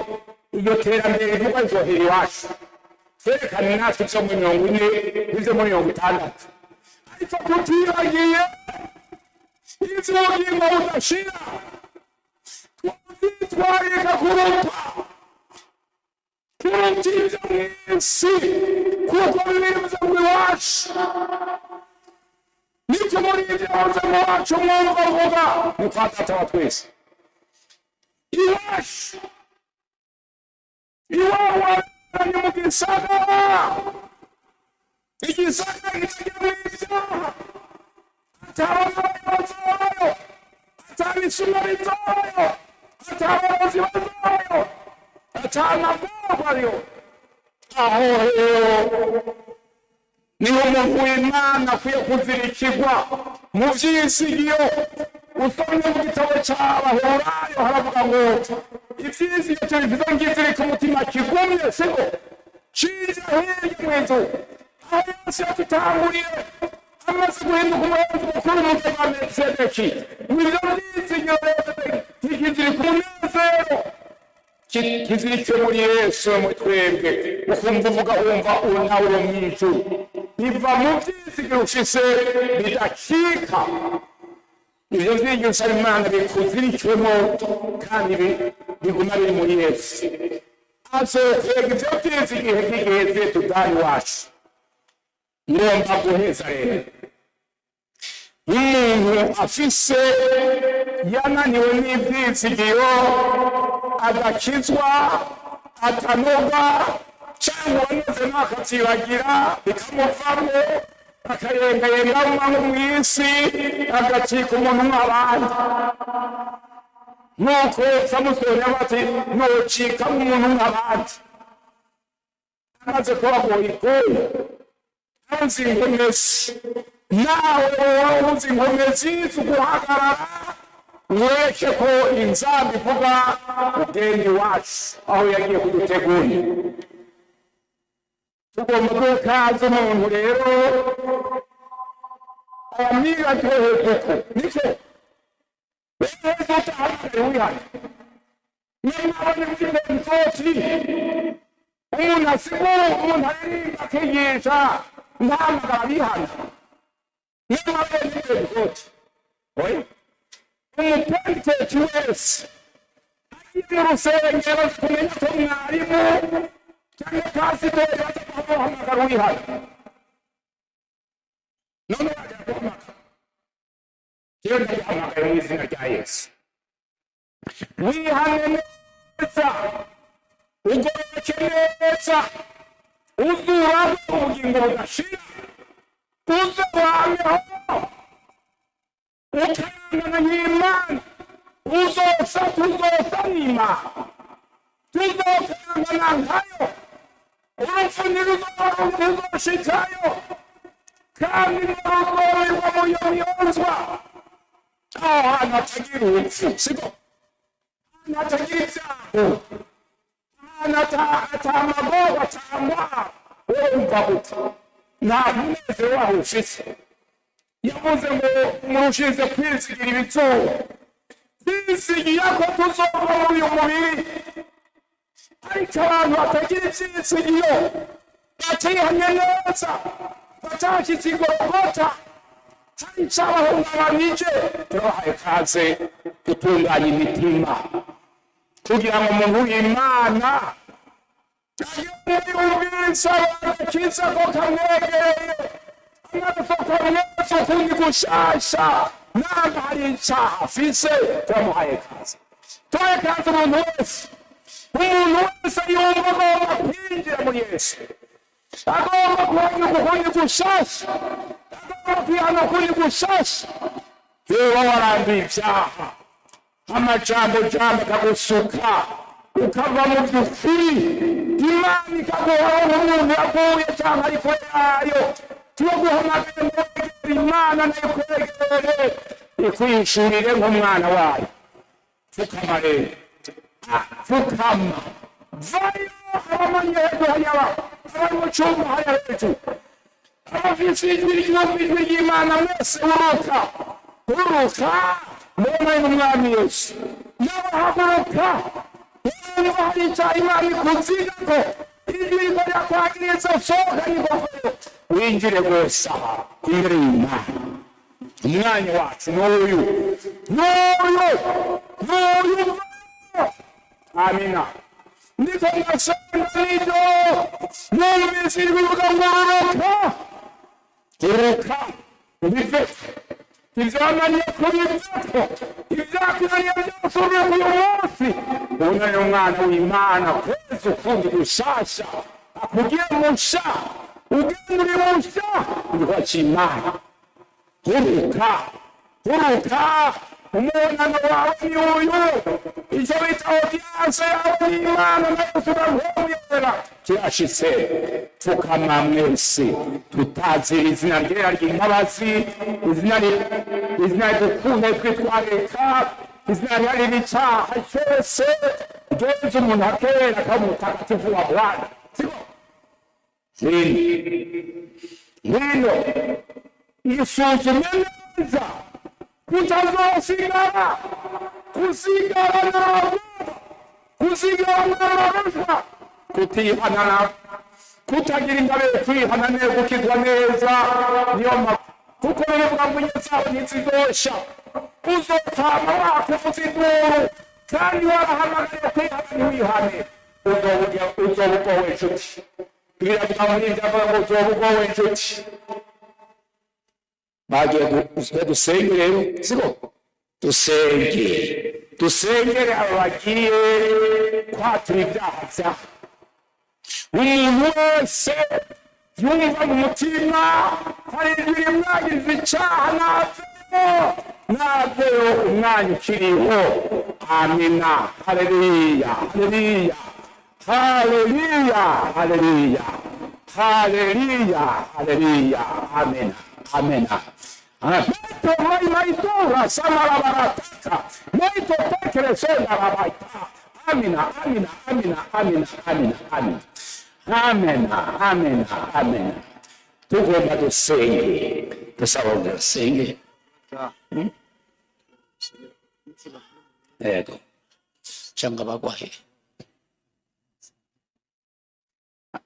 iryo terambere rivugwa rizohera iwacu, twerekane natwe ivyo muri 40 n'ivyo muri 60, ariko tutibagiye ivy'ubugingo budashira. Twavyitwararika kuruta ivyo mw'isi, kuko bibivuze ngo iwacu niko muri ibyo yahoze mu wacu. Mwumva mvuga ni kwa Data wa twese iwacu, iwawe ni mu gisagara, igisagara kitagira ibyaha, atababaye bazayo, atabisuma bizayo, atabarozi bazayo, atamagorwa ariyo. Aho rero niho umuntu w'Imana akwiye kuzirikirwa mu vyizigiro. Usomye mu gitabo c'Abaheburayo haravuga ngo ivyizigiro tubifise ngizirika umutima kigumye, siko cija hirya mw'inzu aho Yesu yadutanguriye amaze guhinduka umuherezi mukuru mu buryo bwa Melkisedeki. Nivyo vyizigiro rero tikizirika umunezero kizirike muri Yesu, muri twebwe. Ukumva uvuga, wumva nawe uri mw'ijuru. Biva mu vyizigiro ufise bidacika. Ivyo vyizigiro usaba Imana bikuzirikiwemo kandi biguma biri muri Yesu. Azokwega ivyo vyizigiro kigeze tudani wacu. Ngomba guheza rero. Umuntu afise yananiwe n'ivyizigiro, adakizwa, atanoga, cyangwa uwanoze nawe akavyibagira bikamuvamwo, akayengayenga nko mw'isi, agacika umuntu nk'abandi, nk'uko Samusoni yavuga ati: "Nocika umuntu nk'abandi." Amaze kuba goyigoyi uzi inkomezi, nawe wowe uzi inkomezi zo guhagarara, ureke ko inzamba ivuga, ugenda iwacu aho yagiye kudutegurira. Tugomba gukaza umuntu rero abamira tuhezuko niko weheza utahamagaye wihane. Nimwabone muri Pentekoti umuntu asigura, umuntu aririmba, akigisha, ntahamagara abihana. Nimwabone muri Pentekoti, oya, umupentekoti wese agiye mu rusengero kumenya ko mwarimu cyangwa pasitori baza kumuhamagara wihane. None wajya guhamagara iyo ndaguhamagaye mu izina rya Yesu, wihane neza, ugororoke neza, uzuraho ubugingo budashira, uzobameho ukarangana n'Imana, uzosa, tuzosa n'Imana, tuzokarangana nkayo. Urupfu ntiruzoshikayo, kandi ntiruzobirwa mu iyo miyozwa, aho hantu hatagira urupfu, siko ahantu hatagira ibyago, ahantu atamagorwa, atangwara. Wowe wumva gute? Nta munezero waho ufise. Yavuze ngo murushize kwizigira ibizuba, twizigira ko tuzova muri uyu mubiri. Ariko abantu batagira ivyizigiro, batihanye neza, batashitse igorogota, hari icabahungabanije, turabahaye kaze gutunganya imitima kugira ngo umuntu w'Imana agere muri ubwiza bagakiza ko kamwegereye, amaraso kamwese ukundi gushasha. Namba hari icaha afise, turamuhaye kaze. Tuhaye kaze umuntu wese, umuntu wese yumva agomba kwinjira muri Yesu, agomba kuhanyuka ukundi gushasha, agomba kwihana ukundi gushasha. Yoba warambiye ibyaha, amajambo jambo akagusuka, ukava mu by'ukuri, Imana ikaguhoraho nk'umuntu yaguye cyangwa ari kure yayo, turaguhamagaye ngo wegere Imana, nayo ikwegere, ikwishurire nk'umwana wayo. Pfukama rero. Ah, pfukama, vayo. Abamanye hejuru hariya, abari mu cyumba hariya hejuru. Abafise ijwi ryumva ijwi ry'Imana mwese, uruka, uruka, mubonane n'Umwami Yesu. Nawe haguruka, wumva hari icyaha Imana ikuzigako, ijwi riko rirakwagiriza, sohoka n'ingofero winjire rwose aha imbere y'Imana. Umwanya wacu n'uyu, n'uyu, n'uyu. Amina. Ndiko ndasenga nijoro, numvise ijwi rivuga ngo: "Uruka, uruka, ubiveko ivyananiye, kubiveko ivyakunaniye byose, uruka uyu munsi ubonane umwana w'Imana kwezi ukundi gushasha, akugire musha, ugende uri musha igikorwa c'Imana." Uruka, uruka, umubonano wawe ni uyu, icyo bita audience yawe n'Imana na Yesu na kirashitse. Pfukama mwese, tutazira izina ryera ry'imbabazi, izina ridukunda twitwareka, izina riharira icyaha cyose, ryeza umuntu akera akaba umutagatifu wa Bwana. Siko ngwino, ngwino, isuzume neza kutazosigara kusigara ntabwo kusigara n'amarusha, kutihana, kutagira ingabire, kwihana neza, gukizwa neza. Niyo mpamvu kuko birivuga ngo inyezawe ntizizosha, uzotama wakuvuza induru kandi warahamagaye kwihana ntiwihane, uzoba ugowe inshuti. Biravuga muri ibyo, avuga ngo uzoba ugowe inshuti. Bagiye dusenge rero, siko dusenge, dusengere abo bagiye kwatura ibyaha byabo. Umuntu wese yumva mu mutima hari ijwi rimwagiriza icyaha, navemo, naveyo, umwanya ukiriho. Amina. Haleluya, haleluya, haleluya, haleluya, haleluya, haleluya. Amina, amina. Meto maimaitura samarabarataka meito tekere sondarabaita. Amina, amina, amina, amina, amina, amina, amina, amina, amina. Tugomba dusenge, dusaba ngo dusenge. Yego, cyangwa bagwahe,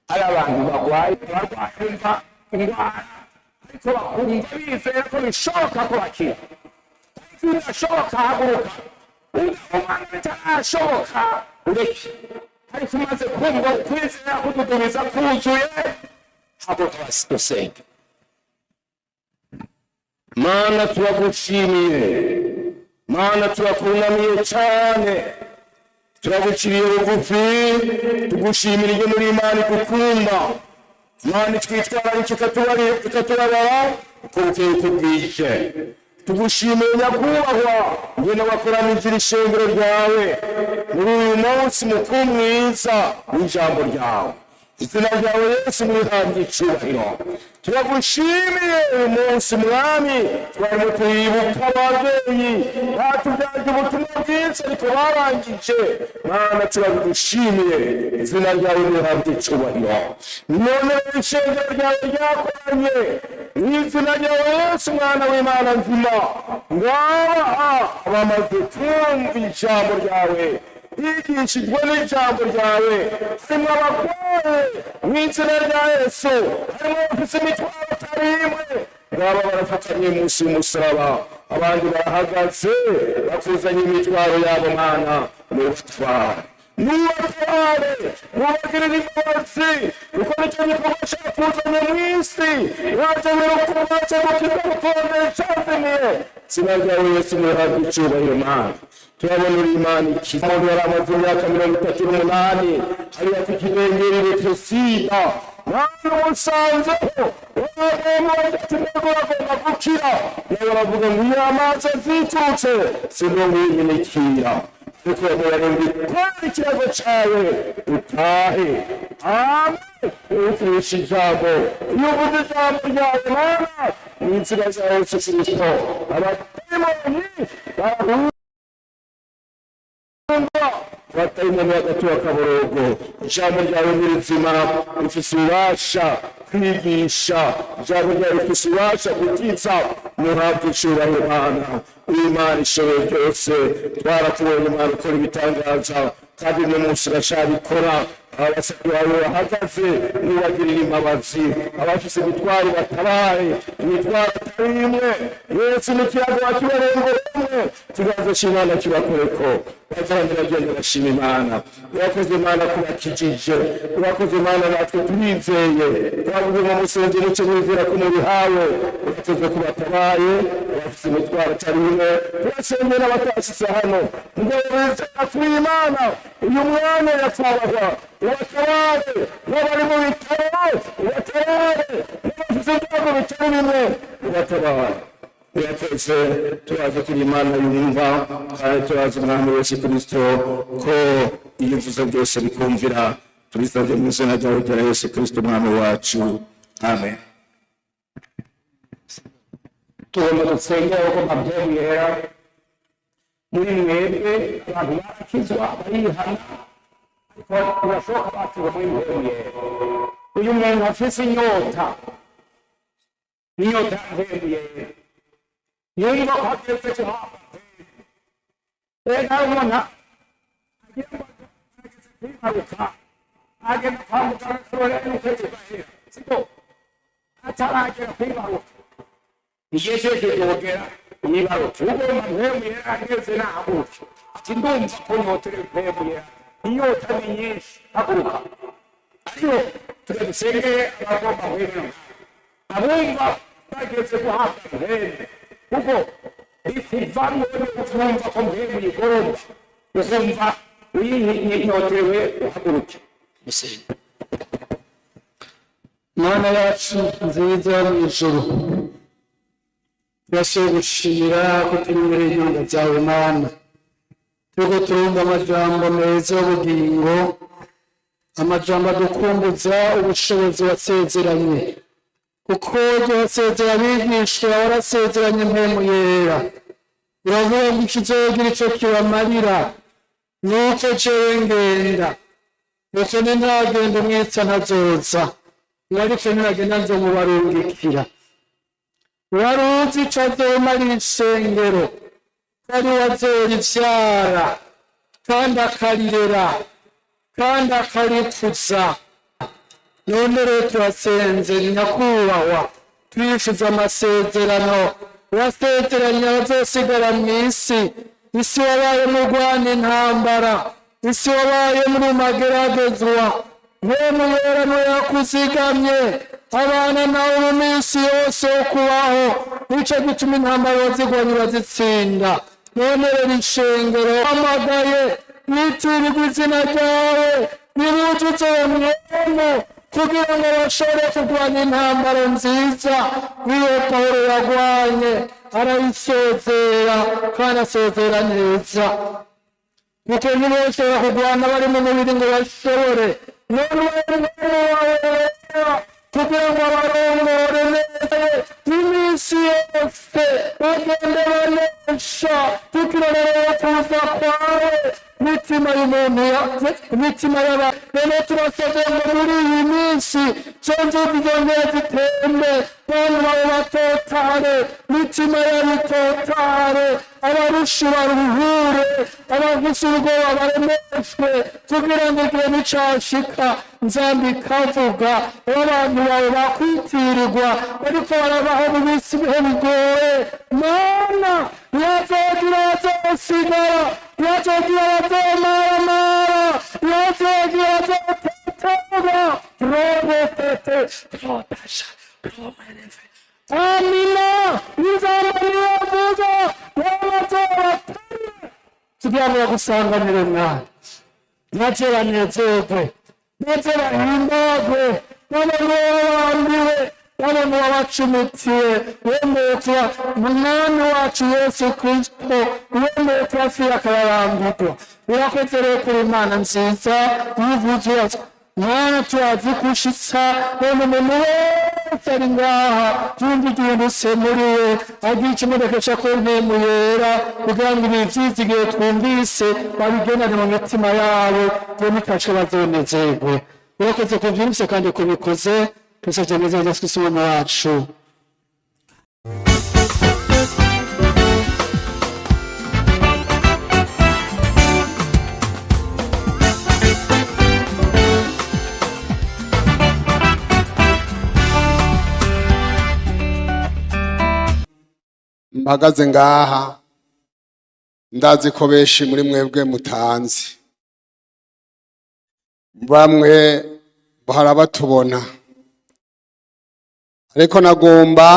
ari abantu bagwaye, barwaye indwara, ariko bakumva bizera ko bishoboka ko bakira. Ariko birashoboka, haguruka. Umwana bitarashoboka ureke, ariko umaze kumva kwizera kududubiza kuzuye, haguruka dusenge. Mana, turagushimiye. Mana, turakunamiye cyane, turaguciriye bugufi, tugushimira ibyo muri Imana igukunda, Imana itwitwararika, ikatubabara uko bukeye uko bwije. Tugushimiye nyakubahwa ngena wakoranije iri shengero ryawe muri uyu munsi mukuru mwiza w'ijambo ryawe. Izina ryawe Yesu murihabwa icyubahiro. Turagushimiye uyu munsi Mwami, twarimo turibuka ababyeyi batubyaje ubutumwa bwiza ariko barangije. Mana, turagushimiye, izina ryawe rihabwa icyubahiro. None rero ishengero ryawe ryakoranye mu izina ryawe Yesu, Mwana w'Imana nzima, ngaba bamaze kumva ijambo ryawe, bigishijwe n'ijambo ryawe, harimo abarwaye mu izina rya Yesu, harimo abafite imitwaro atari imwe, ngaba barafatanye munsi y'umusaraba, abandi barahagaze bakuzanye imitwaro yabo. Mana, nubatware, nubatware, nubagirire imbabazi, kuko nicyo gikorwa cyakuzanye mu isi. Waje waje gukiza, gukondera icyazimiye. Izina ryawe Yesu murihabwa icyubahiro. Mana, turabona uri Imana ikiza. Umuntu yari amaze imyaka 38 hariya ku kidengeri Betesida, nawe umusanzeho uragomba gukira, nawe aravuga ngo iyo amazi aziturutse sinonguyimenikira, ariko yamubwira ngo ikore ikirago cyawe utahe. Amen. Uvugisha ijambo, iyo uvuze ijambo ryawe Mana, mu nzira za Yesu Kristo abadayimoni barahunga. Batayimoni bagatuba akaborogo. Ijambo ryawe ni rizima, rifise ububasha kwigisha. Ijambo ryawe rifise ububasha gukiza. Muhabwe icubahiro, Mana. Imana ishoboye byose, twarakubonye, Imana, ukora ibitangaza, kandi uno munsi uracabikora. Abasabyi bawe bahagaze, nubagirira imbabazi. Abafise imitwaro batabaye, imitwaro atari imwe. Yesu, n'ikiyago wakibarenguremwe, ikiganza c'Imana kibakoreko. Bagenda bagenda bashima Imana. Urakoze, Imana, kubakijije. Urakoze, Imana, natwe turizeye. Twavuze ngo musenze muce mwizera ko mubihawe. Urakoze ko batabaye abafise imitwaro atari imwe. Turasengera abatashitse hano ngo bizera kuri Imana uyu mwanya nyakubahwa, ubatabare n'abari mu bitaro, ubatabare n'abafise ibyago bitari bimwe, ubatabare. Urakoze, turaza kuri Imana yumva, kandi turazi, Umwami Yesu Kirisito, ko iyo uvuze byose bikumvira. Tubisabye mu izina ryawe rya Yesu Kirisito, Umwami wacu, amen. Tugomba dusengera kuko mpamvu yera muri mwebwe abantu barakizwa, barihana, ariko birashoboka batuwe muri mwebwe yera. Uyu muntu afise inyota, inyota ya Mpwemu Yera, yumva ko ageze guhabwa Mpwemu. Rero umuntu agira ngo ageze kwibaruka, agenda kwa muganga kurora n'ukwezi gahera, siko ataragera kwibaruka. Igihe cyose kizogera yibaruke. Ugomba Mpwemu Yera ageze nahaguruke ati: "Ndumva ko nyoterewe Mpwemu Yera." Inyota ni nyinshi, haguruka. Ariyo tujya dusengeye abagomba Mpwemu, abumva bageze guhabwa Mpwemu, kuko bikuvamwo ukumva ko Mpwemu yigomba, ukumva uyinyotewe, uhaguruke. Musenyi. Mana yacu nziza yo mu ijuru, turasuye gushimira ko turi imbere y'inyonga zawe, Mana. Turiko turumva amajambo meza y'ubugingo, amajambo adukumbuza ubushobozi wasezeranye, kuko iryo wasezera abigishwa, warasezeranye Mpwemu Yera. Uravuga ngo ikizogira ico kibamarira nuko jewe ngenda, nuko ntagenda umwitsa ntazoza, ariko nagenda nzomubarungikira. Wari uzi ico azomarira ishengero, ko ari we azorivyara kandi akarirera kandi akarikuza. None rero turasenze, nyakubahwa, twifuza amasezerano wasezeranye abazosigara mu isi. Isi wabaye mu rwana intambara, isi wabaye muri mageragezwa, Mpwemu Yera niwe yakuzigamye, abana nawe mu minsi yose yo kubaho. Nico gituma intambara wazigwanye urazitsinda. None rero ishengero hamagaye bitirirwa izina ryawe, nibuzuze Mpwemu kugira ngo bashobore kurwanya intambara nziza nk'iyo Pawulo yagwanye arayisozera, kandi asozera neza, kuko ntibashobora kurwana bari mu mubiri ngo bashobore. None wawe kugira ngo abarongore neza iminsi yose, bagende banesha, tukirorera kuza kwawe. Imitima y'umuntu, imitima y'abantu, none turasabye ngo muri iyi minsi zo nzuzi zongera zitembe, bantu bawe batotare, imitima yabo itotare, abarusha baruhure, abafise ubwoba baremeshwe, kugira ngo igihe nicashika nzambi ikavuga, abantu bawe bakwitirirwa bariko barabaho mu minsi ibihe bigoye. Mana, ntihazogira abazosigara, ntihazogira abazomaramara, ntihazogira abazotetera robotete rotasha romereve. Amina. Ijambo niyovuga n'abazobatare kugira ngo bagusanganire, Mwana, maze banezerwe, maze bahimbagwe, babone wabambiwe, babone wabacumitiye, wemeye kuba Umwami wacu Yesu Kristo, wemeye kubapfira akababambirwa. Urakoze rero kuri Imana nziza, iyo uvuze Mwana, turazi kushitsa none umuntu wese ari ngaha yumva igihindutse muri we, agira ikimodoka ca ko Mpwemu Yera, kugira ngo ibi vyizigiro twumvise babigendane mu mitima yabo, bonikace bazonezerwe. Urakoze kuvyumvise kandi kubikoze. Tusavye neza Yesu Kristo Umwami wacu. Mpagaze ngaha, ndazi ko benshi muri mwebwe mutanzi, bamwe bahora batubona, ariko nagomba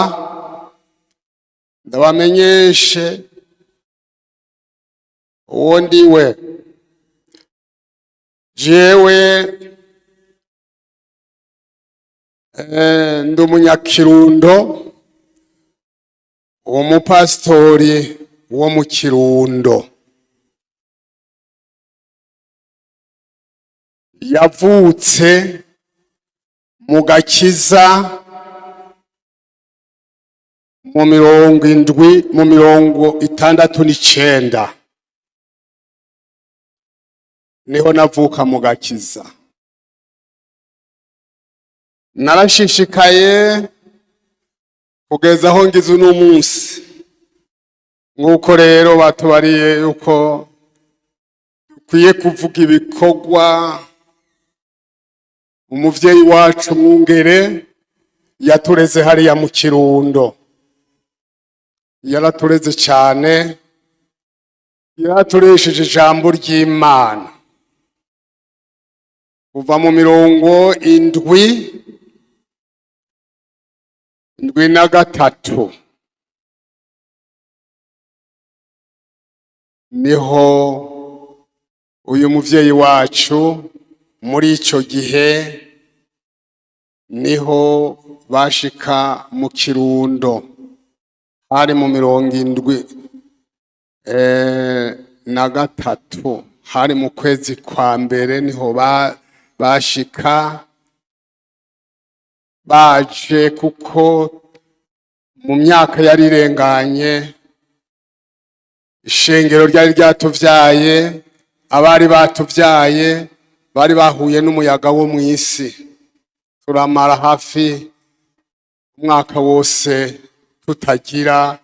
ndabamenyeshe uwo ndiwe. Jewe ndi umunyakirundo, umupasitori wo mu Kirundo yavutse mu gakiza mu 70, mu 69 niho navuka mu gakiza. Narashishikaye kugeza aho ngize uno munsi. Nk'uko rero batubariye yuko dukwiye kuvuga ibikorwa umuvyeyi wacu Mwungere yatureze hariya mu Kirundo, yaratureze cyane, yaraturesheje ijambo ry'Imana kuva mu 73 niho uyu muvyeyi wacu muri ico gihe niho bashika mu Kirundo, hari mu 73, hari mu kwezi kwa mbere niho bashika baje, kuko mu myaka yari irenganye ishengero ryari ryatuvyaye, abari batuvyaye bari bahuye n'umuyaga wo mw'isi, turamara hafi umwaka wose tutagira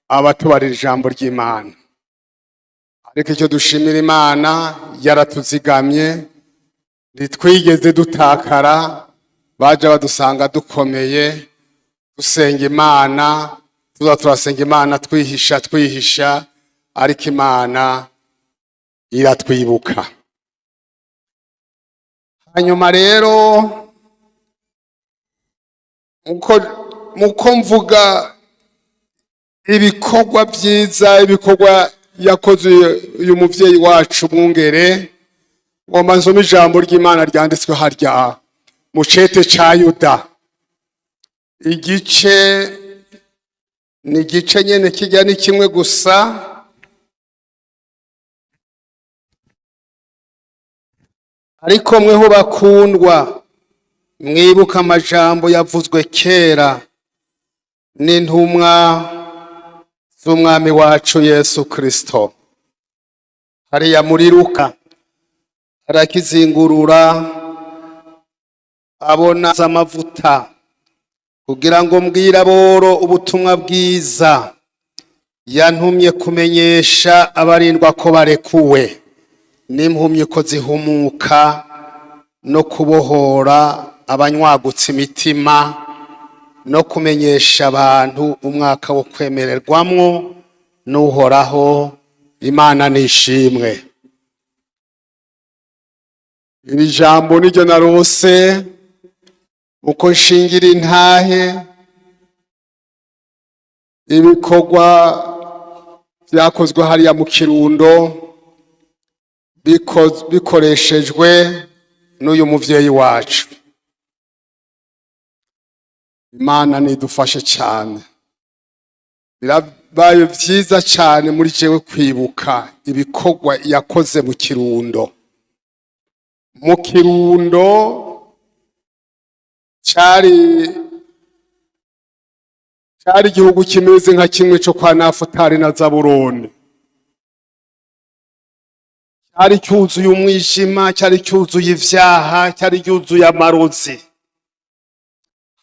abatubarira ijambo ry'Imana. Ariko icyo dushimira Imana, yaratuzigamye, ntitwigeze dutakara. Baje badusanga dukomeye, dusenga Imana, tuza turasenga Imana twihisha twihisha, ariko Imana iratwibuka. Hanyuma rero muko mvuga ibikorwa byiza, ibikorwa yakoze uyu muvyeyi wacu Mwungere, ngomba nsome ijambo ry'Imana ryanditswe harya mu cete ca Yuda. Igice ni igice nyene kijya ni kimwe gusa. Ariko mweho bakundwa, mwibuka amajambo yavuzwe kera n'intumwa z'Umwami wacu Yesu Kristo. Hariya muri Luka arakizingurura, abona amavuta kugira ngo mbwire aboro ubutumwa bwiza, yantumye kumenyesha abarindwa ko barekuwe, n'impumyi ko zihumuka, no kubohora abanywagutse imitima, no kumenyesha abantu umwaka wo kwemererwamwo n'Uhoraho. Imana nishimwe. Iri jambo niryo narose uko nshingira intahe ibikorwa byakozwe hariya mu Kirundo bikoreshejwe n'uyu muvyeyi wacu. Imana nidufashe cyane. Birabaye vyiza cyane muri jewe kwibuka ibikorwa yakoze mu Kirundo. Mu Kirundo cari igihugu kimeze nka kimwe co kwa Nafutali na Zaburoni. Cyari cyuzuye umwijima, cyari cyuzuye ivyaha, cyari cyuzuye amarozi.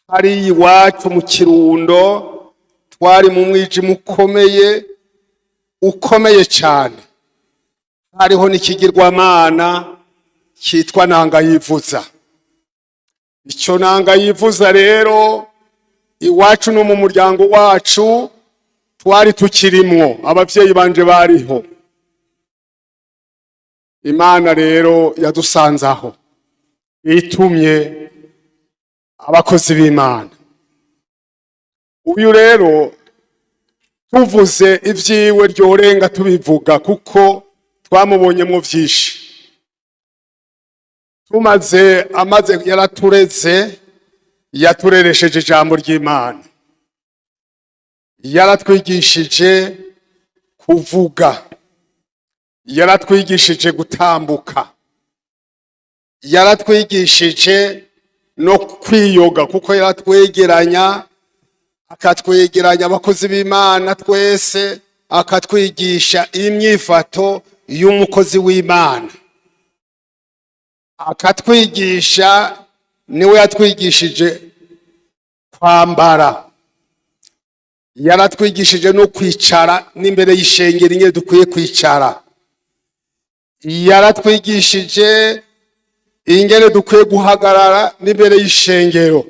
Hariya iwacu mu Kirundo twari mu mwijima ukomeye, ukomeye cyane. Hariho n'ikigirwamana cyitwa Ntangayivuza. Icyo Ntangayivuza rero, iwacu no mu muryango wacu twari tukirimwo, abavyeyi banje bariho. Imana rero yadusanze aho, itumye abakozi b'Imana. Uyu rero tuvuze ivyiwe ryorenga tubivuga, kuko twamubonyemwo vyinshi. Tumaze amaze yaratureze, yatureresheje ijambo ry'Imana, yaratwigishije kuvuga, yaratwigishije gutambuka, yaratwigishije no kwiyoga, kuko yaratwegeranya, akatwegeranya abakozi b'Imana twese, akatwigisha imyifato y'umukozi w'Imana, akatwigisha. Niwe yatwigishije kwambara, yaratwigishije no kwicara n'imbere y'ishengero ingene dukwiye kwicara, yaratwigishije ingene dukwiye guhagarara n'imbere y'ishengero.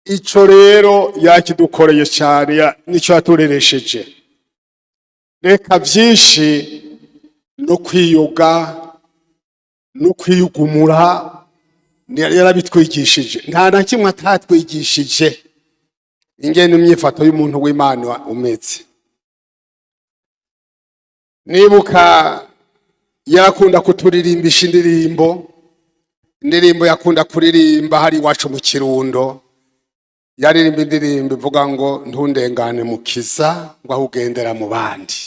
Ico rero yakidukoreye cyane, nico yatureresheje. Reka vyinshi no kwiyoga no kwiyugumura yarabitwigishije. Nta na kimwe atatwigishije ingene imyifato y'umuntu w'Imana umeze. Nibuka yarakunda kuturirimbisha indirimbo. Indirimbo yakunda kuririmba hari iwacu mu Kirundo, yaririmba indirimbo ivuga ngo: "Ntundengane Mukiza, ngo aho ugendera mu bandi."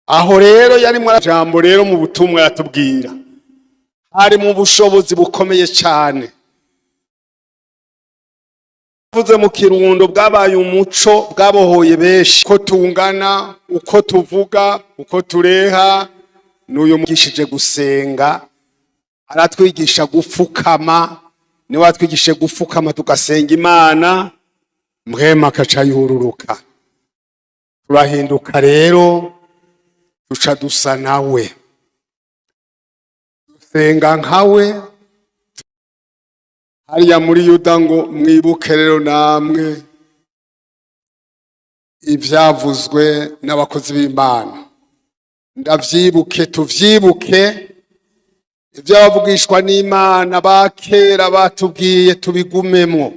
Aho rero yari mu jambo rero mu butumwa yatubwira hari mu bushobozi bukomeye cyane. Vuze mu Kirundo bwabaye umuco, bwabohoye benshi. Uko tungana, uko tuvuga, uko tureha, n'uyu mugishije gusenga, aratwigisha gupfukama. Niwe watwigishije gupfukama tugasenga Imana, mwema akaca yururuka. Turahinduka rero, duca dusa nawe, dusenga nkawe. Hariya muri Yuda ngo: "Mwibuke rero namwe ivyavuzwe n'abakozi b'Imana." Ndavyibuke, tuvyibuke ibyo bavugishwa n'Imana ba kera batubwiye, tubigumemwo.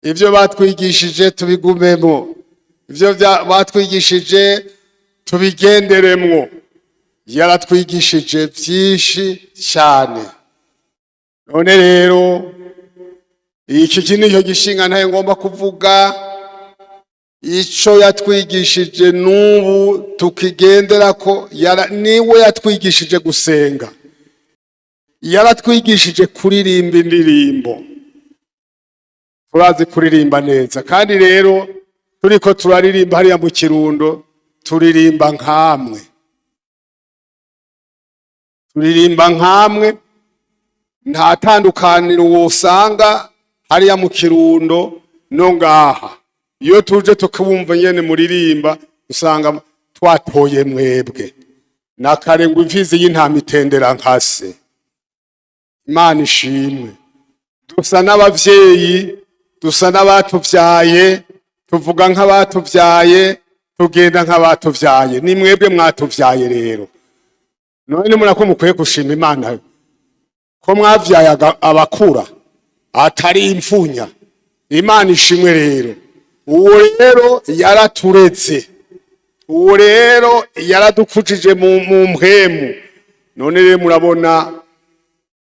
Ibyo batwigishije tubigumemwo, ibyo batwigishije tubigenderemwo. Yaratwigishije byinshi cyane. None rero iki nicyo gishinga ntayo ngomba kuvuga. Ico yatwigishije n'ubu tukigendera ko niwe yatwigishije gusenga, yaratwigishije kuririmba indirimbo. Turazi kuririmba neza, kandi rero turiko turaririmba hariya mu Kirundo, turirimba nkamwe, turirimba nkamwe. Nta tandukaniro wosanga hariya mu Kirundo no ngaha. Iyo tuje tukabumva nyene muririmba, usanga twatoye mwebwe. Nakare ngo imfizi y'intama itendera nkase. Imana ishimwe. Dusa n'abavyeyi, dusa n'abatuvyaye, tuvuga nk'abatuvyaye, tugenda nk'abatuvyaye. Ni mwebwe mwatuvyaye rero. None murako mukwiye gushima Imana ko mwavyaye abakura atari imfunya. Imana ishimwe rero. Uwo rero yaraturetse, uwo rero yaradukujije mu mpwemu. None rero murabona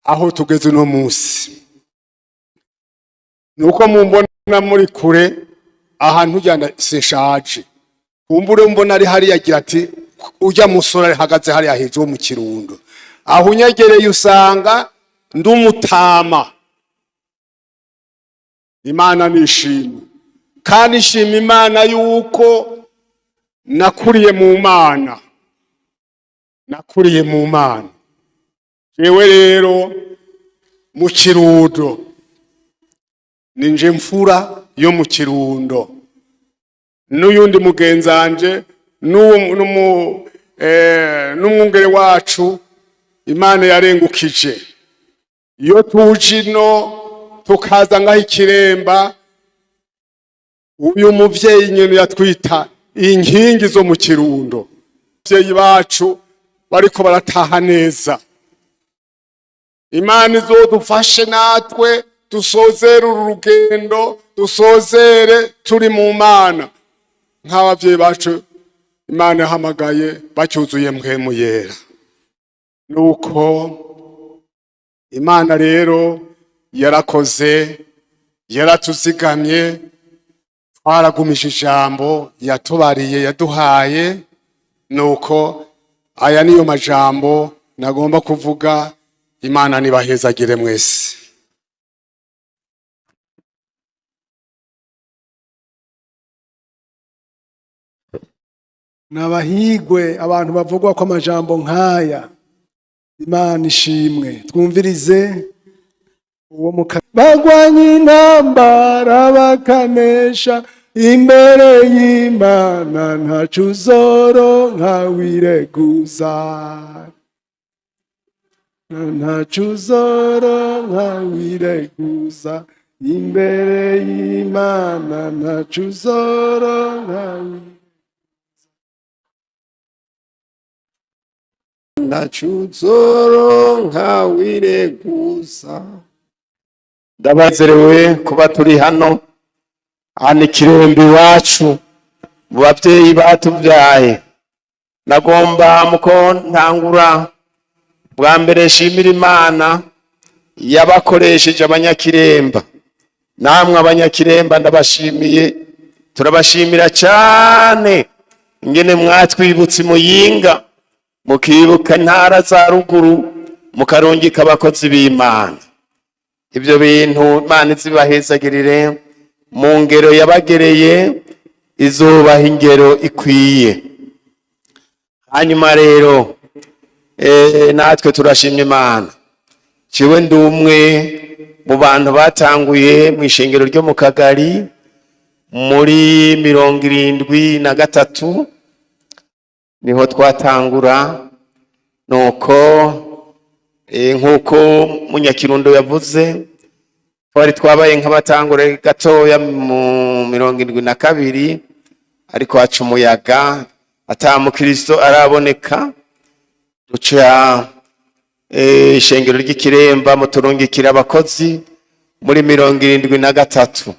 aho tugeze uno munsi. Nuko mumbona muri kure ahantu ujyana, sinshaje. Kumbure mbona ari hariya, agira ati: "Ujya musore ahagaze hariya hejuru wo mu Kirundo." Aho unyegereye usanga ndi umutama. Imana nishimwe, kandi nshima Imana yuko nakuriye mu Mana, nakuriye mu Mana. Jewe rero mu Kirundo ninje mfura yo mu Kirundo, n'uyundi mugenzanje n'umwungere wacu Imana yarengukije. Iyo tuje ino tukaza ngaho Ikiremba, uyu muvyeyi nyene yatwita inkingi zo mu Kirundo. Abavyeyi bacu bariko barataha neza. Imana izodufashe natwe dusozere uru rugendo, dusozere turi mu Mana nk'abavyeyi bacu Imana yahamagaye bacyuzuye Mpwemu Yera. Nuko Imana rero yarakoze, yaratuzigamye, twaragumije ijambo yatubariye, yaduhaye. Nuko aya niyo majambo nagomba kuvuga. Imana nibahezagire mwese. Nabahigwe abantu bavugwa ko amajambo nk'aya. Imana ishimwe. Twumvirize uwo bagwanya intambara bakanesha imbere y'Imana, ntaco uzoronka wireguza, ntaco uzoronka wireguza imbere y'Imana, ntaco uzoronka. Ntaco uzoronka wireguza. Ndabazerewe kuba turi hano hano Ikiremba iwacu mu babyeyi batubyaye. Nagomba muko ntangura bwa mbere nshimira Imana yabakoresheje abanyakiremba. Namwe abanyakiremba ndabashimiye, turabashimira cyane ingene mwatwibutse Muyinga, mukibuka intara za ruguru, mukarungika abakozi b'Imana. Ibyo bintu Imana izibahezagirire mu ngero yabagereye, izubaha ingero ikwiye. Hanyuma rero natwe turashimye Imana. Jewe ndi umwe mu bantu batanguye mu ishengero ryo mu Kagari muri 73, niho twatangura. Nuko nk'uko Munyakirundo yavuze, twari twabaye nk'abatangure gatoya mu 72, ariko haca umuyaga ata mukristo araboneka. Duca ishengero ry'Ikiremba muturungikira abakozi muri 73,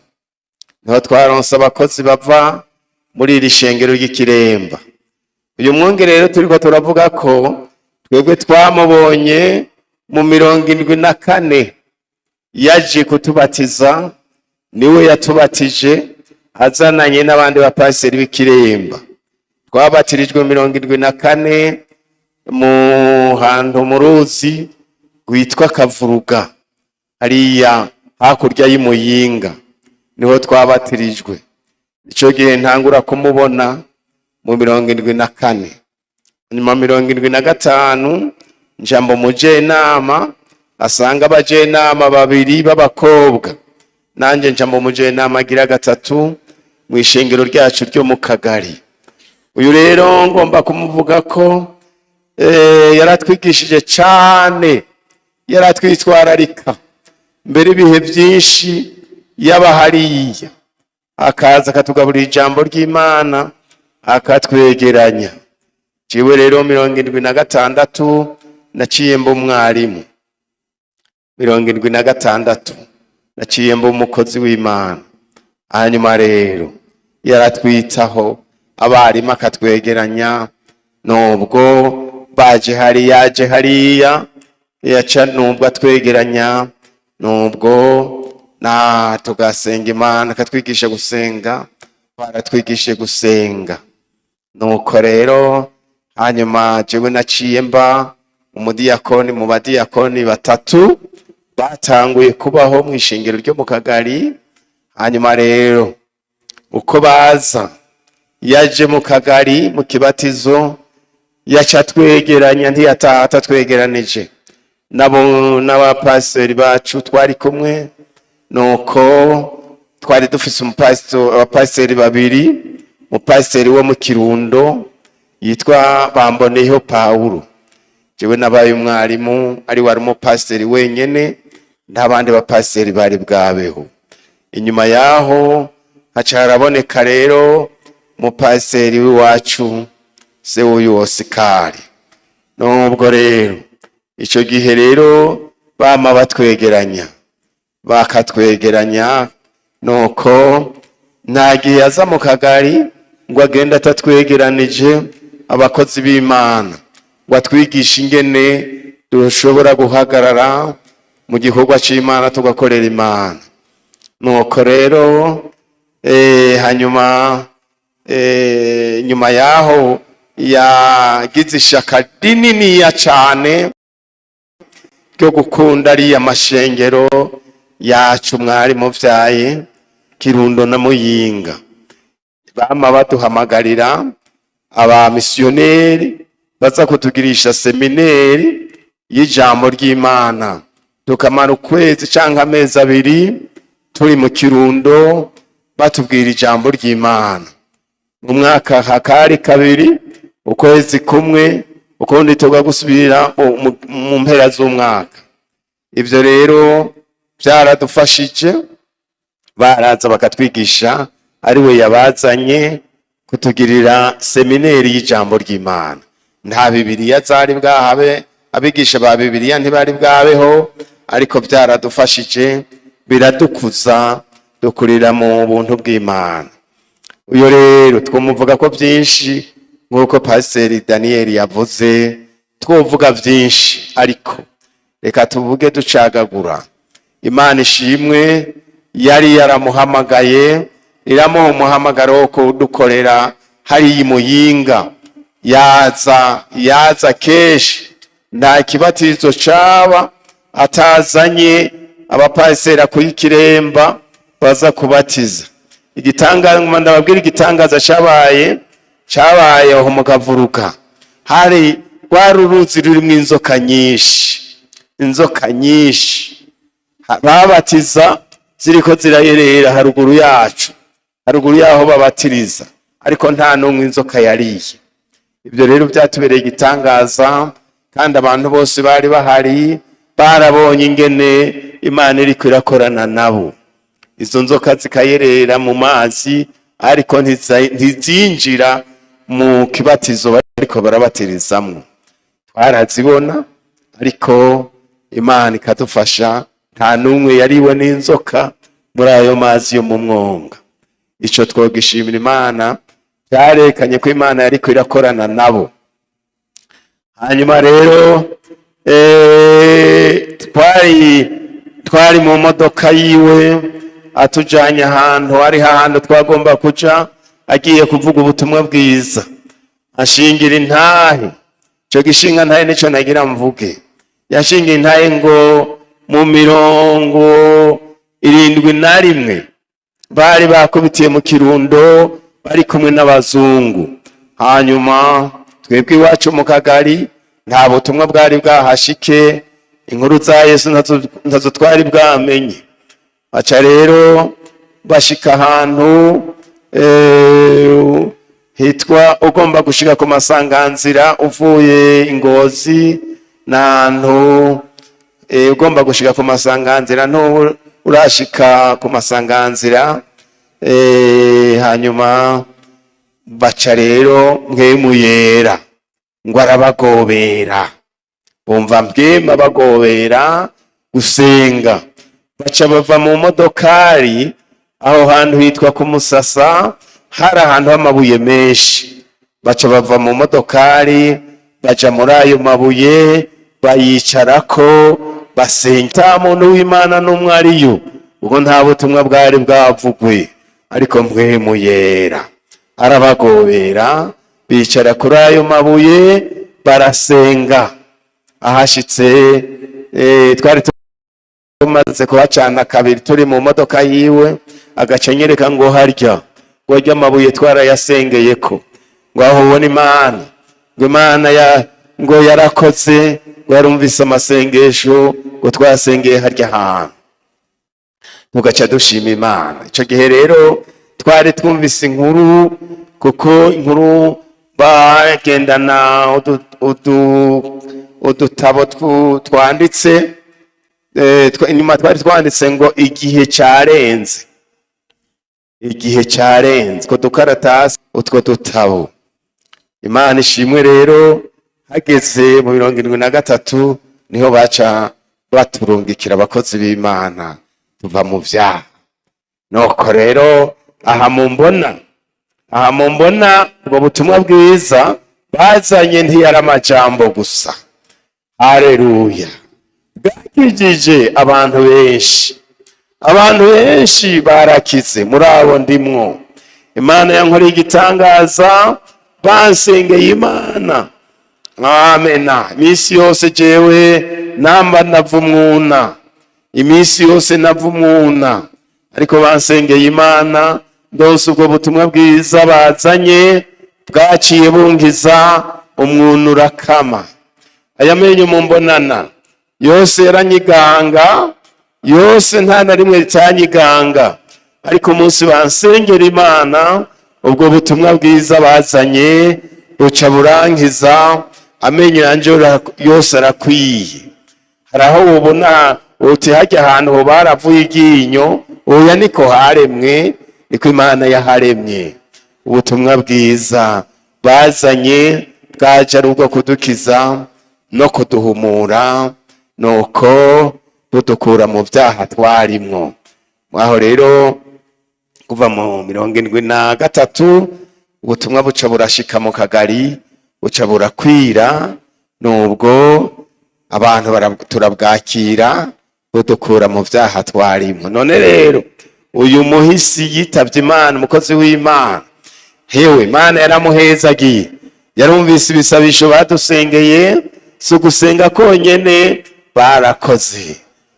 niho twaronse abakozi bava muri iri shengero ry'Ikiremba. Uyu mwungere rero turiko turavuga ko twebwe twamubonye mu 74, yaje kutubatiza, niwe yatubatije azananye n'abandi bapasiteri b'Ikiremba. Twabatirijwe 74 mu hantu mu ruzi rwitwa Kavuruga, hariya hakurya y'Imuyinga, niho twabatirijwe. Ico gihe ntangura kumubona mu 74. Nyuma 75 njambo mujenama, asanga abajenama babiri b'abakobwa, nanje njambo mujenama agira gatatu mu ishengero ryacu ryo mu Kagari. Uyu rero ngomba kumuvuga ko yaratwigishije cane, yaratwitwararika mbere ibihe byinshi yaba hariya, akaza akatugaburira ijambo ry'Imana, akatwegeranya. Jewe rero 76 naciye mba umwarimu, 76 naciye mba umukozi w'Imana. Hanyuma rero yaratwitaho, abarimu akatwegeranya, nubwo baje hariya, yaje hariya yaca, nubwo atwegeranya, nubwo na tugasenga Imana, akatwigisha gusenga, baratwigishije gusenga. Nuko rero hanyuma jewe naciye mba Umudiyakoni mu badiyakoni batatu batanguye kubaho mu ishengero ryo mu Kagari. Hanyuma rero uko baza, yaje mu Kagari mu kibatizo, yaca twegeranya, ntiyataha atatwegeranije nabo n'abapasiteri bacu twari kumwe. Nuko twari dufise abapasiteri babiri, umupasiteri wo mu Kirundo yitwa Bamboneyeho Pawulo. Jewe nabaye umwarimu, ari wari umupasiteri wenyene, nta bandi bapasiteri bari bwabeho. Inyuma yaho haca haraboneka rero umupasiteri w'iwacu, se w'uyu Osikari. Nubwo rero ico gihe rero bama batwegeranya, bakatwegeranya, nuko nta gihe aza mu Kagari ngo agende atatwegeranije abakozi b'Imana, ngo atwigishe ingene dushobora guhagarara mu gikorwa c'Imana, tugakorera Imana. Nuko rero hanyuma nyuma yaho yagize ishaka rininiya cane ryo gukunda ariya mashengero yacu mwari muvyaye, Kirundo na Muyinga. Bama baduhamagarira abamisiyoneri baza kutugirisha semineri y'ijambo ry'Imana, tukamara ukwezi canke amezi 2 turi mu Kirundo, batubwira ijambo ry'Imana. Mu mwaka hakari kabiri, ukwezi kumwe, ukundi tuga gusubira mu mpera z'umwaka. Ivyo rero byaradufashije. Baraza bakatwigisha, ari we yabazanye kutugirira semineri y'ijambo ry'Imana. Nta Bibiliya zari bwahabe, abigisha ba Bibiliya ntibari bwabeho, ariko byaradufashije, biradukuza, dukurira mu buntu bw'Imana. Uyo rero twomuvuga ko byinshi, nk'uko Pasiteri Daniel yavuze, twovuga byinshi, ariko reka tuvuge ducagagura. Imana ishimwe, yari yaramuhamagaye, iramuha umuhamagaro wo kudukorera hariya i Muyinga. Yaza, yaza kenshi, nta kibatizo caba atazanye abapasiteri akuye ikiremba baza kubatiza. Igitangaza, ndababwira igitangaza cyabaye aho mu Kavuruka. Hari rwari uruzi rurimo inzoka nyinshi, inzoka nyinshi. Babatiza ziriko zirayerera haruguru yacu, haruguru yaho babatiriza, ariko nta n'umwe inzoka yariye. Ibyo rero byatubereye igitangaza, kandi abantu bose bari bahari barabonye ingene Imana iriko irakorana nabo. Izo nzoka zikayerera mu mazi, ariko ntizinjira mu kibatizo bariko barabatirizamwo. Twarazibona, ariko Imana ikadufasha, nta n'umwe yariwe n'inzoka muri ayo mazi yo mu mwonga. Ico twogishimira Imana, byarekanye ko Imana yariko irakorana nabo. Hanyuma rero twari mu modoka yiwe, atujanye ahantu, hari ahantu twagomba kuja, agiye kuvuga ubutumwa bwiza, ashingira intahe. Ico gishinga ntahe nico nagira mvuge. Yashingira intahe ngo mu 71 bari bakubitiye mu Kirundo, bari kumwe n'abazungu. Hanyuma twebwe iwacu mu Kagari nta butumwa bwari bwahashike, inkuru za Yesu ntazo twari bwamenye. Baca rero bashika ahantu hitwa, ugomba gushika ku masanganzira uvuye Ingozi, n'ahantu ugomba gushika ku masanganzira, ntu urashika ku masanganzira. Hanyuma baca rero Mpwemu Yera ngo arabagobera, bumva Mpwemu abagobera gusenga, baca bava mu modokari. Aho hantu hitwa ku Musasa, hari ahantu h'amabuye menshi. Baca bava mu modokari, baja muri ayo mabuye, bayicarako, basenga. Nta muntu w'Imana n'umwe ariyo, ubwo nta butumwa bwari bwavugwe, ariko Mpwemu Yera arabagobera, bicara kuri ayo mabuye, barasenga. Ahashitse twari tumaze kuhacana kabiri turi mu modoka yiwe, agaca anyereka ngo harya ngo harya amabuye twarayasengeyeko, ngo aho ubona Imana, ngo Imana ya ngo yarakoze, ngo yarumvise amasengesho, ngo twasengeye harya hantu, tugaca dushima Imana. Icyo gihe rero twari twumvise inkuru, kuko inkuru bagendana udutabo twanditse inyuma, twari twanditse ngo igihe cyarenze, igihe cyarenze, utwo dukaratasi, utwo dutabo. Imana ishimwe rero, hageze mu 73 niho baca baturungikira abakozi b'Imana, tuva mu vyaha. Nuko rero aha mumbona ubwo butumwa bwiza bazanye ntiyari amajambo gusa. Haleluya! Bwakijije abantu benshi, abantu benshi barakize. Muri abo ndimwo. Imana yankoreye igitangaza, bansengeye Imana, amena. Iminsi yose jewe namba nava umwuna, iminsi yose nava umwuna, ariko bansengeye Imana, ndose ubwo butumwa bwiza bazanye, bwaciye bungiza umwuna urakama. Aya menyo mumbonana yose yaranyiganga yose, nta na rimwe ritanyiganga, ariko umunsi bansengera Imana, ubwo butumwa bwiza bazanye buca burankiza, amenyo yanje yose arakwiye. Hari aho wubona uti hajya ahantu ho baravuye iryinyo. Oya, niko haremwe, niko Imana yaharemye. Ubutumwa bwiza bazanye bwaje ari ubwo kudukiza no kuduhumura, nuko budukura mu byaha twarimwo. Aho rero kuva mu 73 ubutumwa buca burashika mu kagari, buca burakwira, nubwo abantu turabwakira, budukura mu byaha twarimwo. None rero uyu muhisi yitavye Imana, umukozi w'Imana, hewe, Imana yaramuhezagiye, yarumvise ibisabisho badusengeye. Si ugusenga konyene, barakoze,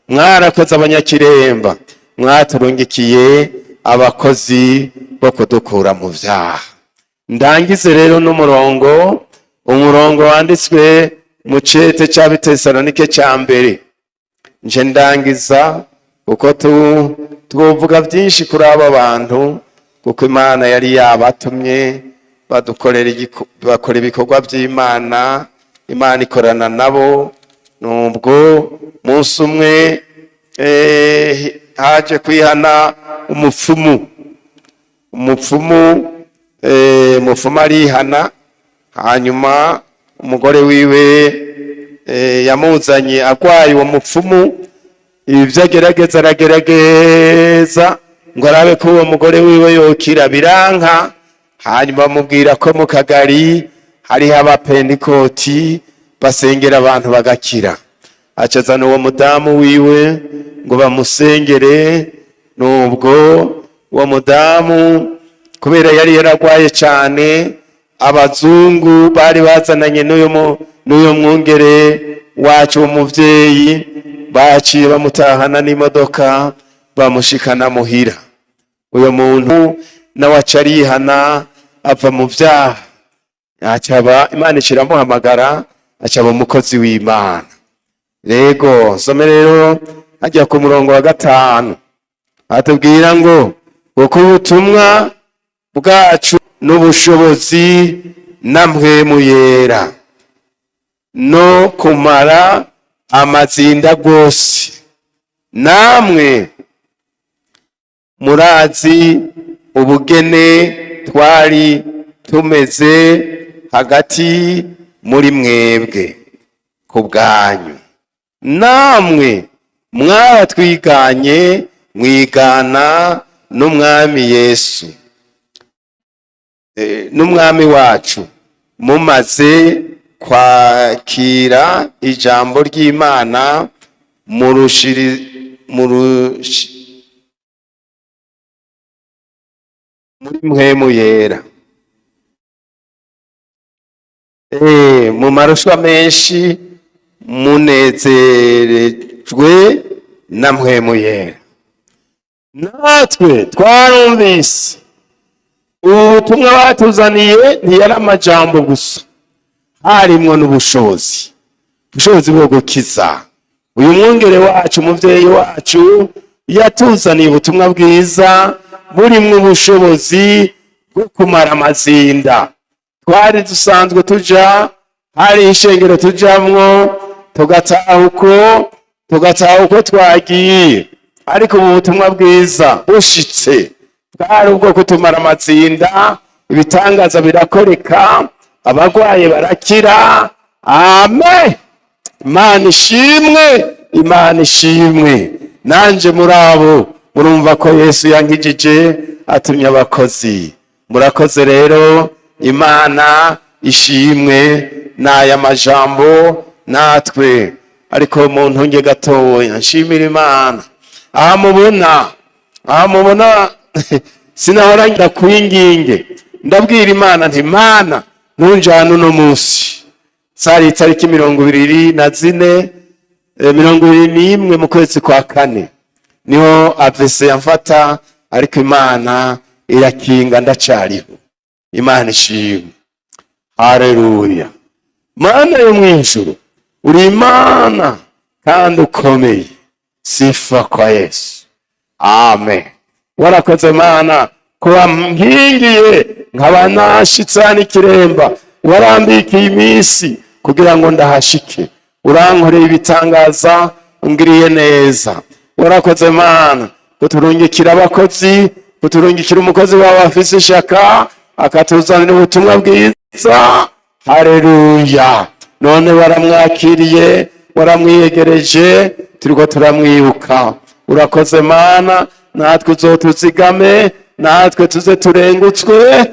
mwarakoze Abanyakiremba, mwaturungikiye abakozi bo kudukura mu vyaha. Ndangize rero n'umurongo, umurongo wanditswe mu cete c'Abitesalonike ca mbere. Nje ndangiza, kuko twovuga byinshi kuri aba bantu, kuko Imana yari yabatumye badukorera bakora ibikorwa by'Imana, Imana ikorana nabo. Nubwo munsi umwe haje kwihana umupfumu, umupfumu arihana, hanyuma umugore wiwe yamuzanye agwaye. Uwo mupfumu ibyo agerageza, aragerageza ngo arabe ko uwo mugore wiwe yokira, biranka. Hanyuma bamubwira ko mu kagari hariho Abapentikoti basengera abantu bagakira. Acazana uwo mudamu wiwe ngo bamusengere. Nubwo uwo mudamu kubera yari yaragwaye cyane, abazungu bari bazananye n'uyu mwungere wacu w'umuvyeyi baciye bamutahana n'imodoka, bamushikana muhira. Uyo muntu nawe aca arihana, ava mu vyaha, acaba Imana iciramuhamagara, acaba umukozi w'Imana. Rego nsome rero hajya ku murongo wa 5, atubwira ngo kuko ubutumwa bwacu n'ubushobozi na Mpwemu Yera no kumara amazinda rwose, namwe murazi ubugene twari tumeze hagati muri mwebwe ku bwanyu, namwe mwaratwiganye, mwigana n'Umwami Yesu n'Umwami wacu, mumaze kwakira ijambo ry'Imana murushiri murushi muri Mpwemu Yera. Mu marushwa menshi. Munezerejwe na Mpwemu Yera. Natwe twarumvise ubu butumwa batuzaniye, ntiyari amajambo gusa, harimwo n'ubushobozi, ubushobozi bwo gukiza. Uyu mwungere wacu, umuvyeyi wacu, yatuzaniye ubutumwa bwiza burimwo ubushobozi bwo kumara amazinda. Twari dusanzwe tuja hari ishengero tujamwo, tugataha uko twagiye, ariko ubu butumwa bwiza bushitse bwari ubwo kutumara amazinda. Ibitangaza birakoreka, abarwaye barakira. Amen, Imana ishimwe, Imana ishimwe. Nanje muri abo murumva ko Yesu yankijije atumye abakozi. Murakoze rero, Imana ishimwe. N'aya majambo natwe, ariko mu ntunge gatoya nshimira Imana. Aha mubona sinahora ndakwinginge, ndabwira Imana nti: "Mana, ntunjane uno munsi." Zari itariki 24, 21 mu kwezi kwa kane niho AVC yamfata, ariko Imana irakinga, ndacariho. Imana ishimwe, haleluya. Mana yo mw'ijuru, uri Imana kandi ukomeye. Sifa kwa Yesu, amen. Warakoze Mana ko wankingiye nkaba nashitse hano ikiremba. Warambikiye iminsi kugira ngo ndahashike. Urankoreye ibitangaza, ungiriye neza. Warakoze Mana kuturungikira abakozi, kuturungikira umukozi wawe afise ishaka, akatuzanira ubutumwa bwiza. Haleluya. None waramwakiriye, waramwiyegereje, turiko turamwibuka. Urakoze Mana, natwe uzotuzigame, natwe tuze turengutswe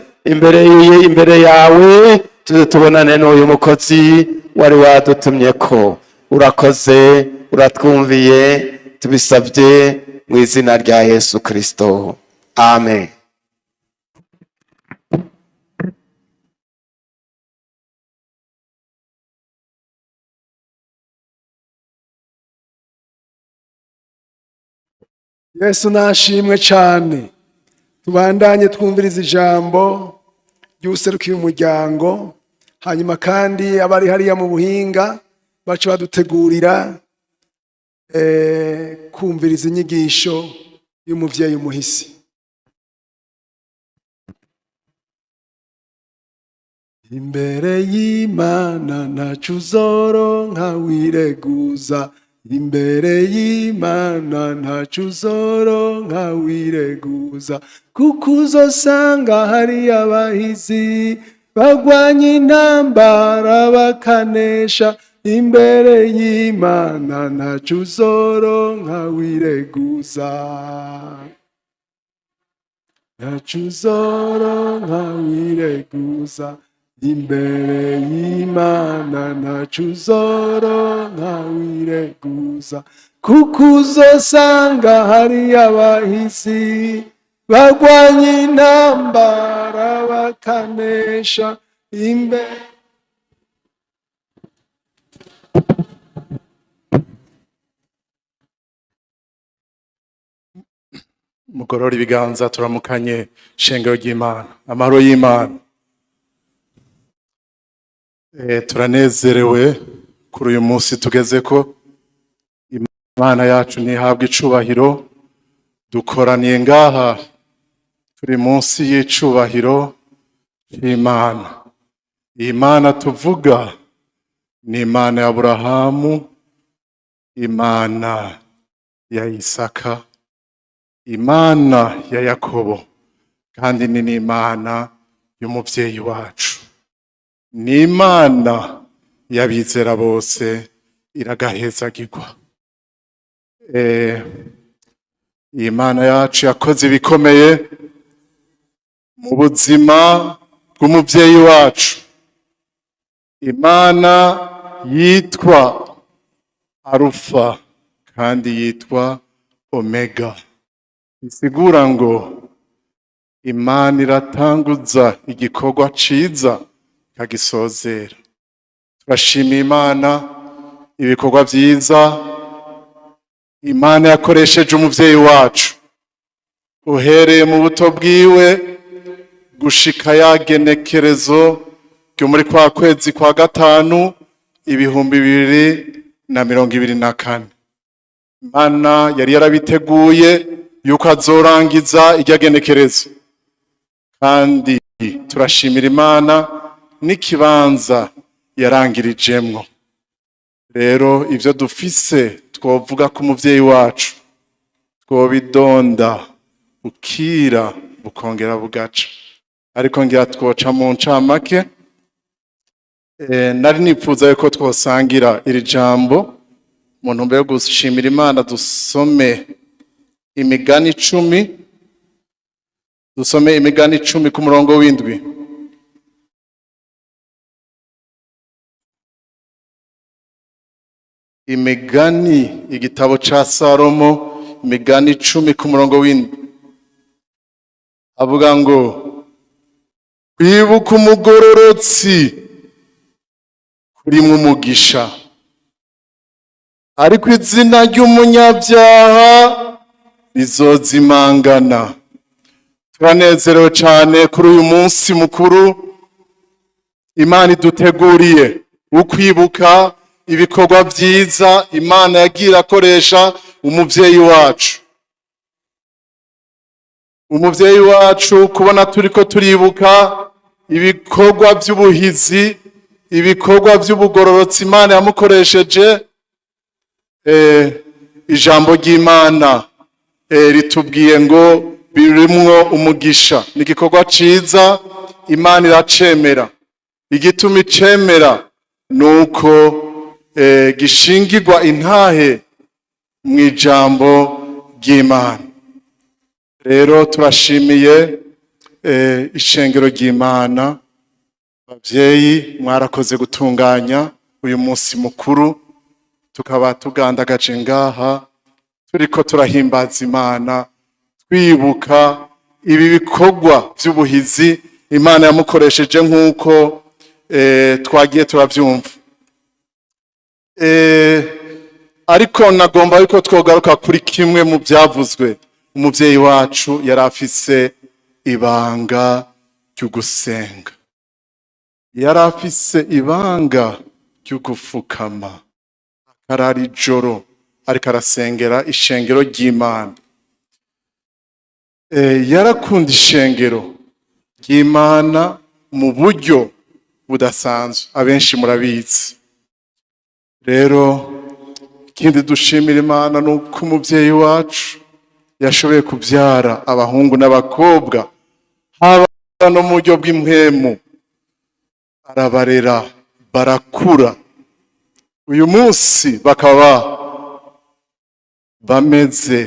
imbere yawe, tuze tubonane n'uyu mukozi wari wadutumye ko. Urakoze, uratwumviye, tubisabye mu izina rya Yesu Kristo, amen. Yesu nashimwe cyane. Tubandanye twumviriza ijambo ry'userukiye umuryango, hanyuma kandi abari hariya mu buhinga baca badutegurira kumviriza inyigisho y'umuvyeyi umuhisi. Imbere y'Imana ntaco uzoronka wireguza, imbere y'Imana ntaco uzoronka wireguza, kuko uzosanga hari abahizi bagwanya intambara bakanesha. Imbere y'Imana ntaco uzoronka wireguza, ntaco uzoronka wireguza, imbere y'Imana ntaco uzoronka wireguza, kuko uzosanga hari abahizi bagwanya intambara bakanesha imbere. Mugorora ibiganza, turamukanye. Shengero ry'Imana, amahoro y'Imana. Turanezerewe kuri uyu munsi tugeze ko Imana yacu ntihabwa icubahiro. Dukoraniye ngaha turi munsi y'icubahiro c'Imana. Iyi Mana tuvuga ni Imana ya Aburahamu, Imana ya Isaka, Imana ya Yakobo, kandi ni n'Imana y'umuvyeyi wacu, ni Imana y'abizera bose. Iragahezagirwa. Iyi Mana yacu yakoze ibikomeye mu buzima bw'umuvyeyi wacu, Imana yitwa Arufa kandi yitwa Omega, bisigura ngo Imana iratanguza igikorwa ciza ikagisozera. Turashimiye Imana. Ibikorwa vyiza Imana yakoresheje umuvyeyi wacu uhereye mu buto bwiwe gushika yagenekerezo ryo muri kwa kwezi kwa gatanu 2024, Imana yari yarabiteguye yuko azorangiza irya genekerezo, kandi turashimira Imana n'ikibanza yarangirijemwo. Rero ivyo dufise twovuga ko umuvyeyi wacu twobidonda bukira bukongera bugaca, ariko ngira twoca mu ncamake. Nari nipfuza yuko twosangira iri jambo mu ntumbero yo gushimira Imana. Dusome Imigani 10, dusome Imigani 10 ku murongo w'7. Imigani, igitabo ca Salomo, Imigani 10 ku murongo w'7, avuga ngo: "Kwibuka umugororotsi kurimwo umugisha, ariko izina ry'umunyabyaha rizozimangana." Turanezerewe cane kuri uyu munsi mukuru Imana iduteguriye wo kwibuka ibikorwa vyiza Imana yagiye irakoresha umuvyeyi wacu. Umuvyeyi wacu, kubona turiko turibuka ibikorwa vy'ubuhizi, ibikorwa vy'ubugororotsi Imana yamukoresheje, ijambo ry'Imana ritubwiye ngo birimwo umugisha. Ni igikorwa ciza, Imana iracemera. Igituma icemera nuko gishingirwa intahe mu ijambo ry'Imana. Rero turashimiye ishengero ry'Imana. Bavyeyi, mwarakoze gutunganya uyu munsi mukuru, tukaba tugandagaje ngaha turiko turahimbaza Imana, twibuka ibi bikorwa vy'ubuhizi Imana yamukoresheje, nk'uko twagiye turavyumva. Ariko nagomba yuko twogaruka kuri kimwe mu byavuzwe. Umuvyeyi wacu yari afise ibanga ry'ugusenga, yari afise ibanga ry'ugufukama akarara ijoro ariko arasengera ishengero ry'Imana. Yarakunda ishengero ry'Imana mu buryo budasanzwe, abenshi murabizi. Rero ikindi dushimira Imana ni uko umuvyeyi wacu yashoboye kuvyara abahungu n'abakobwa, haba no mu buryo bw'impwemu, arabarera barakura, uyu munsi bakaba bameze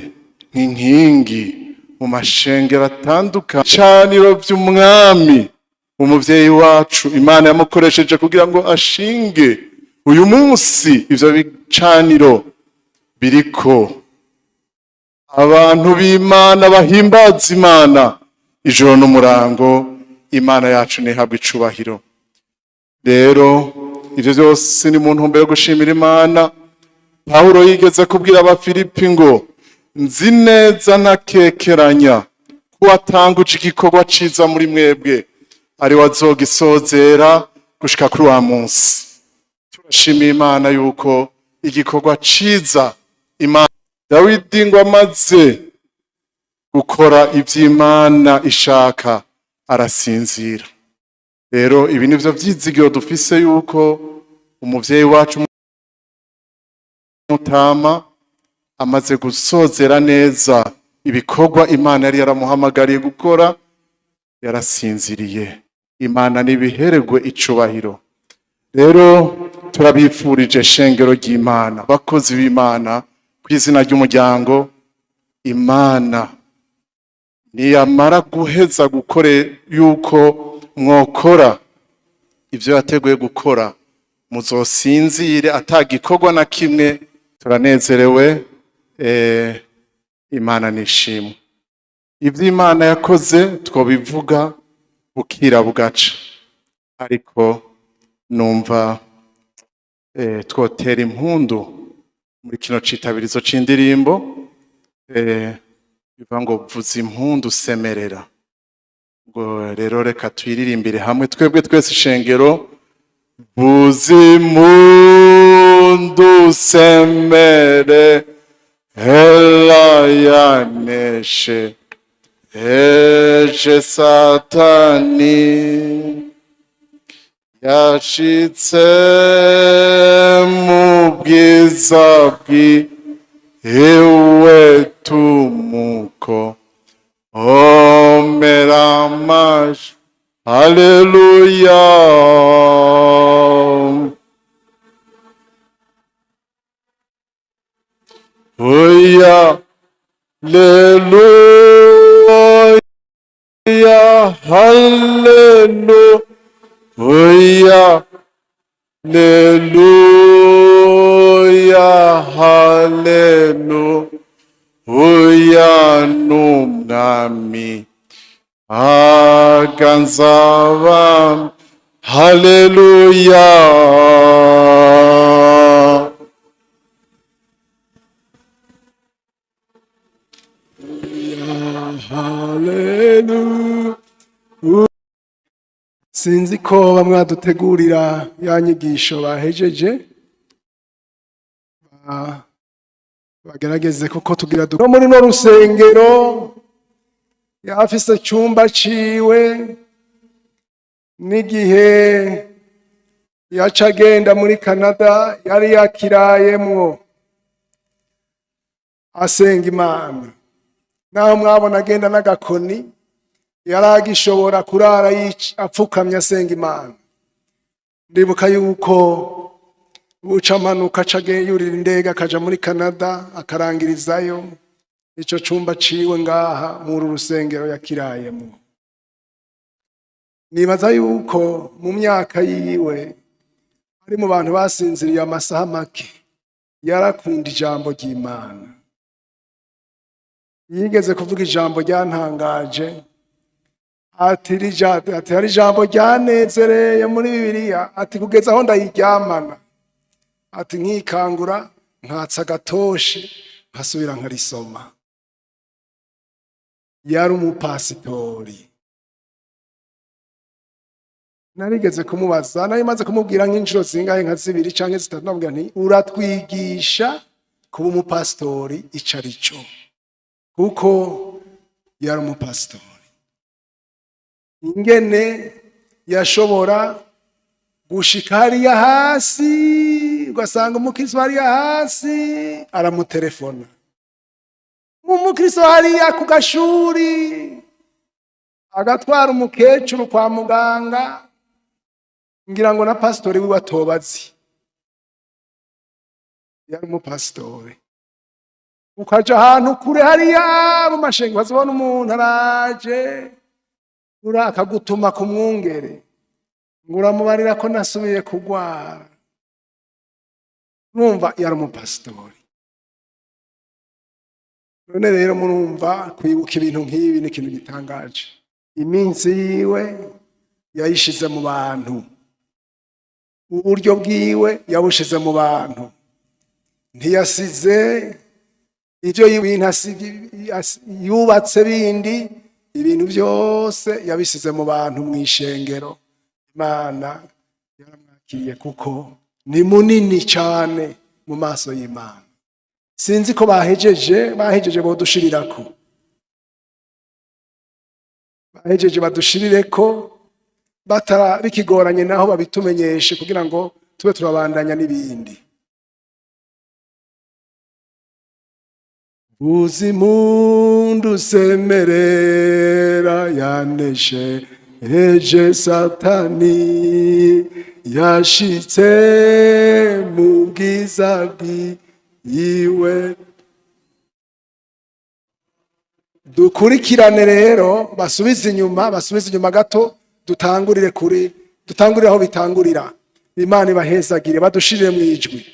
nk'inkingi mu mashengero atandukanye, ibicaniro vy'umwami. Umuvyeyi wacu Imana yamukoresheje kugira ngo ashinge uyu munsi ivyo bicaniro biriko abantu b'Imana bahimbaza Imana ijoro n'umurango. Imana yacu ntihabwe icubahiro. Rero ivyo vyose ni mu ntumbero yo gushimira Imana. Pawulo yigeze kubwira Abafilipi ngo: "Nzi neza ntakekeranya ko watanguje igikorwa ciza muri mwebwe ari wazogisozera gushika kuri wa munsi." Turashimiye Imana yuko igikorwa ciza Imana. Dawidi ngo amaze gukora ivy'Imana ishaka arasinzira. Rero ibi nivyo vyizigiro dufise, yuko umuvyeyi wacu mutama amaze gusozera neza ibikorwa Imana yari yaramuhamagariye gukora, yarasinziriye. Imana nibiheregwe icubahiro. Rero turabifurije, shengero ry'Imana, bakozi b'Imana, ku izina ry'umuryango, Imana niyamara guheza gukore yuko mwokora ivyo yateguye gukora, muzosinzire atagikorwa na kimwe. Turanezerewe, Imana nishimwe. Ivyo Imana yakoze twobivuga bukira bugaca, ariko numva Twotera impundu muri kino citabirizo c'indirimbo, bivuga ngo "Vuza impundu semerera". Ngo rero reka tuyiririmbire hamwe twebwe twese ishengero: "Vuza impundu semere hela, yaneshe eje Satani, yashitse mu bwiza bwiwe, tumuko omera amashi, haleluya." Oya, haleluya, haleluya, haleluya, haleluya, n'umwami aganzaba, haleluya. Haleluya. Sinzi ko bamwe badutegurira ya nyigisho bahejeje, bagerageze kuko tugira no muri no rusengero yafise icyumba ciwe, n'igihe yaca agenda muri Canada yari yakirayemwo asenga Imana. Naho mwabona agenda n'agakoni, yaragishobora kurara apfukamye asenga Imana. Ndibuka yuko buca amanuka aca yurira indege akaja muri Canada akarangirizayo ico cumba ciwe ngaha muri uru rusengero yakirayemwo. Nibaza yuko mu myaka yiwe ari mu bantu basinziriye amasaha make. Yarakunda ijambo ry'Imana. Yigeze kuvuga ijambo ryantangaje, ati hari ijambo ryanezereye muri Bibiliya, ati kugeza aho ndayiryamana, ati nkikangura nkatsa agatoshi nkasubira nkarisoma. Yari umupasitori. Narigeze kumubaza, nari maze kumubwira nk'inshuro zingahe, nka zibiri canke zitatu, namubwira nti uratwigisha kuba umupasitori ico ari cyo, kuko yari umupasitori. Ingene yashobora gushika hariya hasi, ugasanga umukristo hariya hasi aramutelefona, umukristo hariya ku gashuri agatwara umukecuru kwa muganga, ngira ngo na pasitori wiwe atobazi. Yari umupasitori. Ukaja ahantu kure hariya mu mashengo, ukazibona umuntu araje ura akagutuma ku mwungere ngo uramubarira ko nasubiye kugwara. Urumva yari umupasitori. None rero murumva kwibuka ibintu nk'ibi ni ikintu gitangaje. Iminsi yiwe yayishize mu bantu, uburyo bwiwe yabushize mu bantu, ntiyasize ibyo ibintu yubatse bindi, ibintu byose yabisize mu bantu mu ishengero. Imana yaramwakiriye kuko ni munini cyane mu maso y'Imana. Sinzi ko bahejeje bodushirirako, bahejeje badushirireko, batara bikigoranye naho babitumenyeshe kugira ngo tube turabandanya n'ibindi. Uzimundu semerera, yaneshe eje Satani, yashitse mu bwiza bwiwe. Dukurikirane rero, basubize inyuma gato, dutangurire kuri, dutangurire aho bitangurira. Imana ibahezagire, badushirire mu ijwi.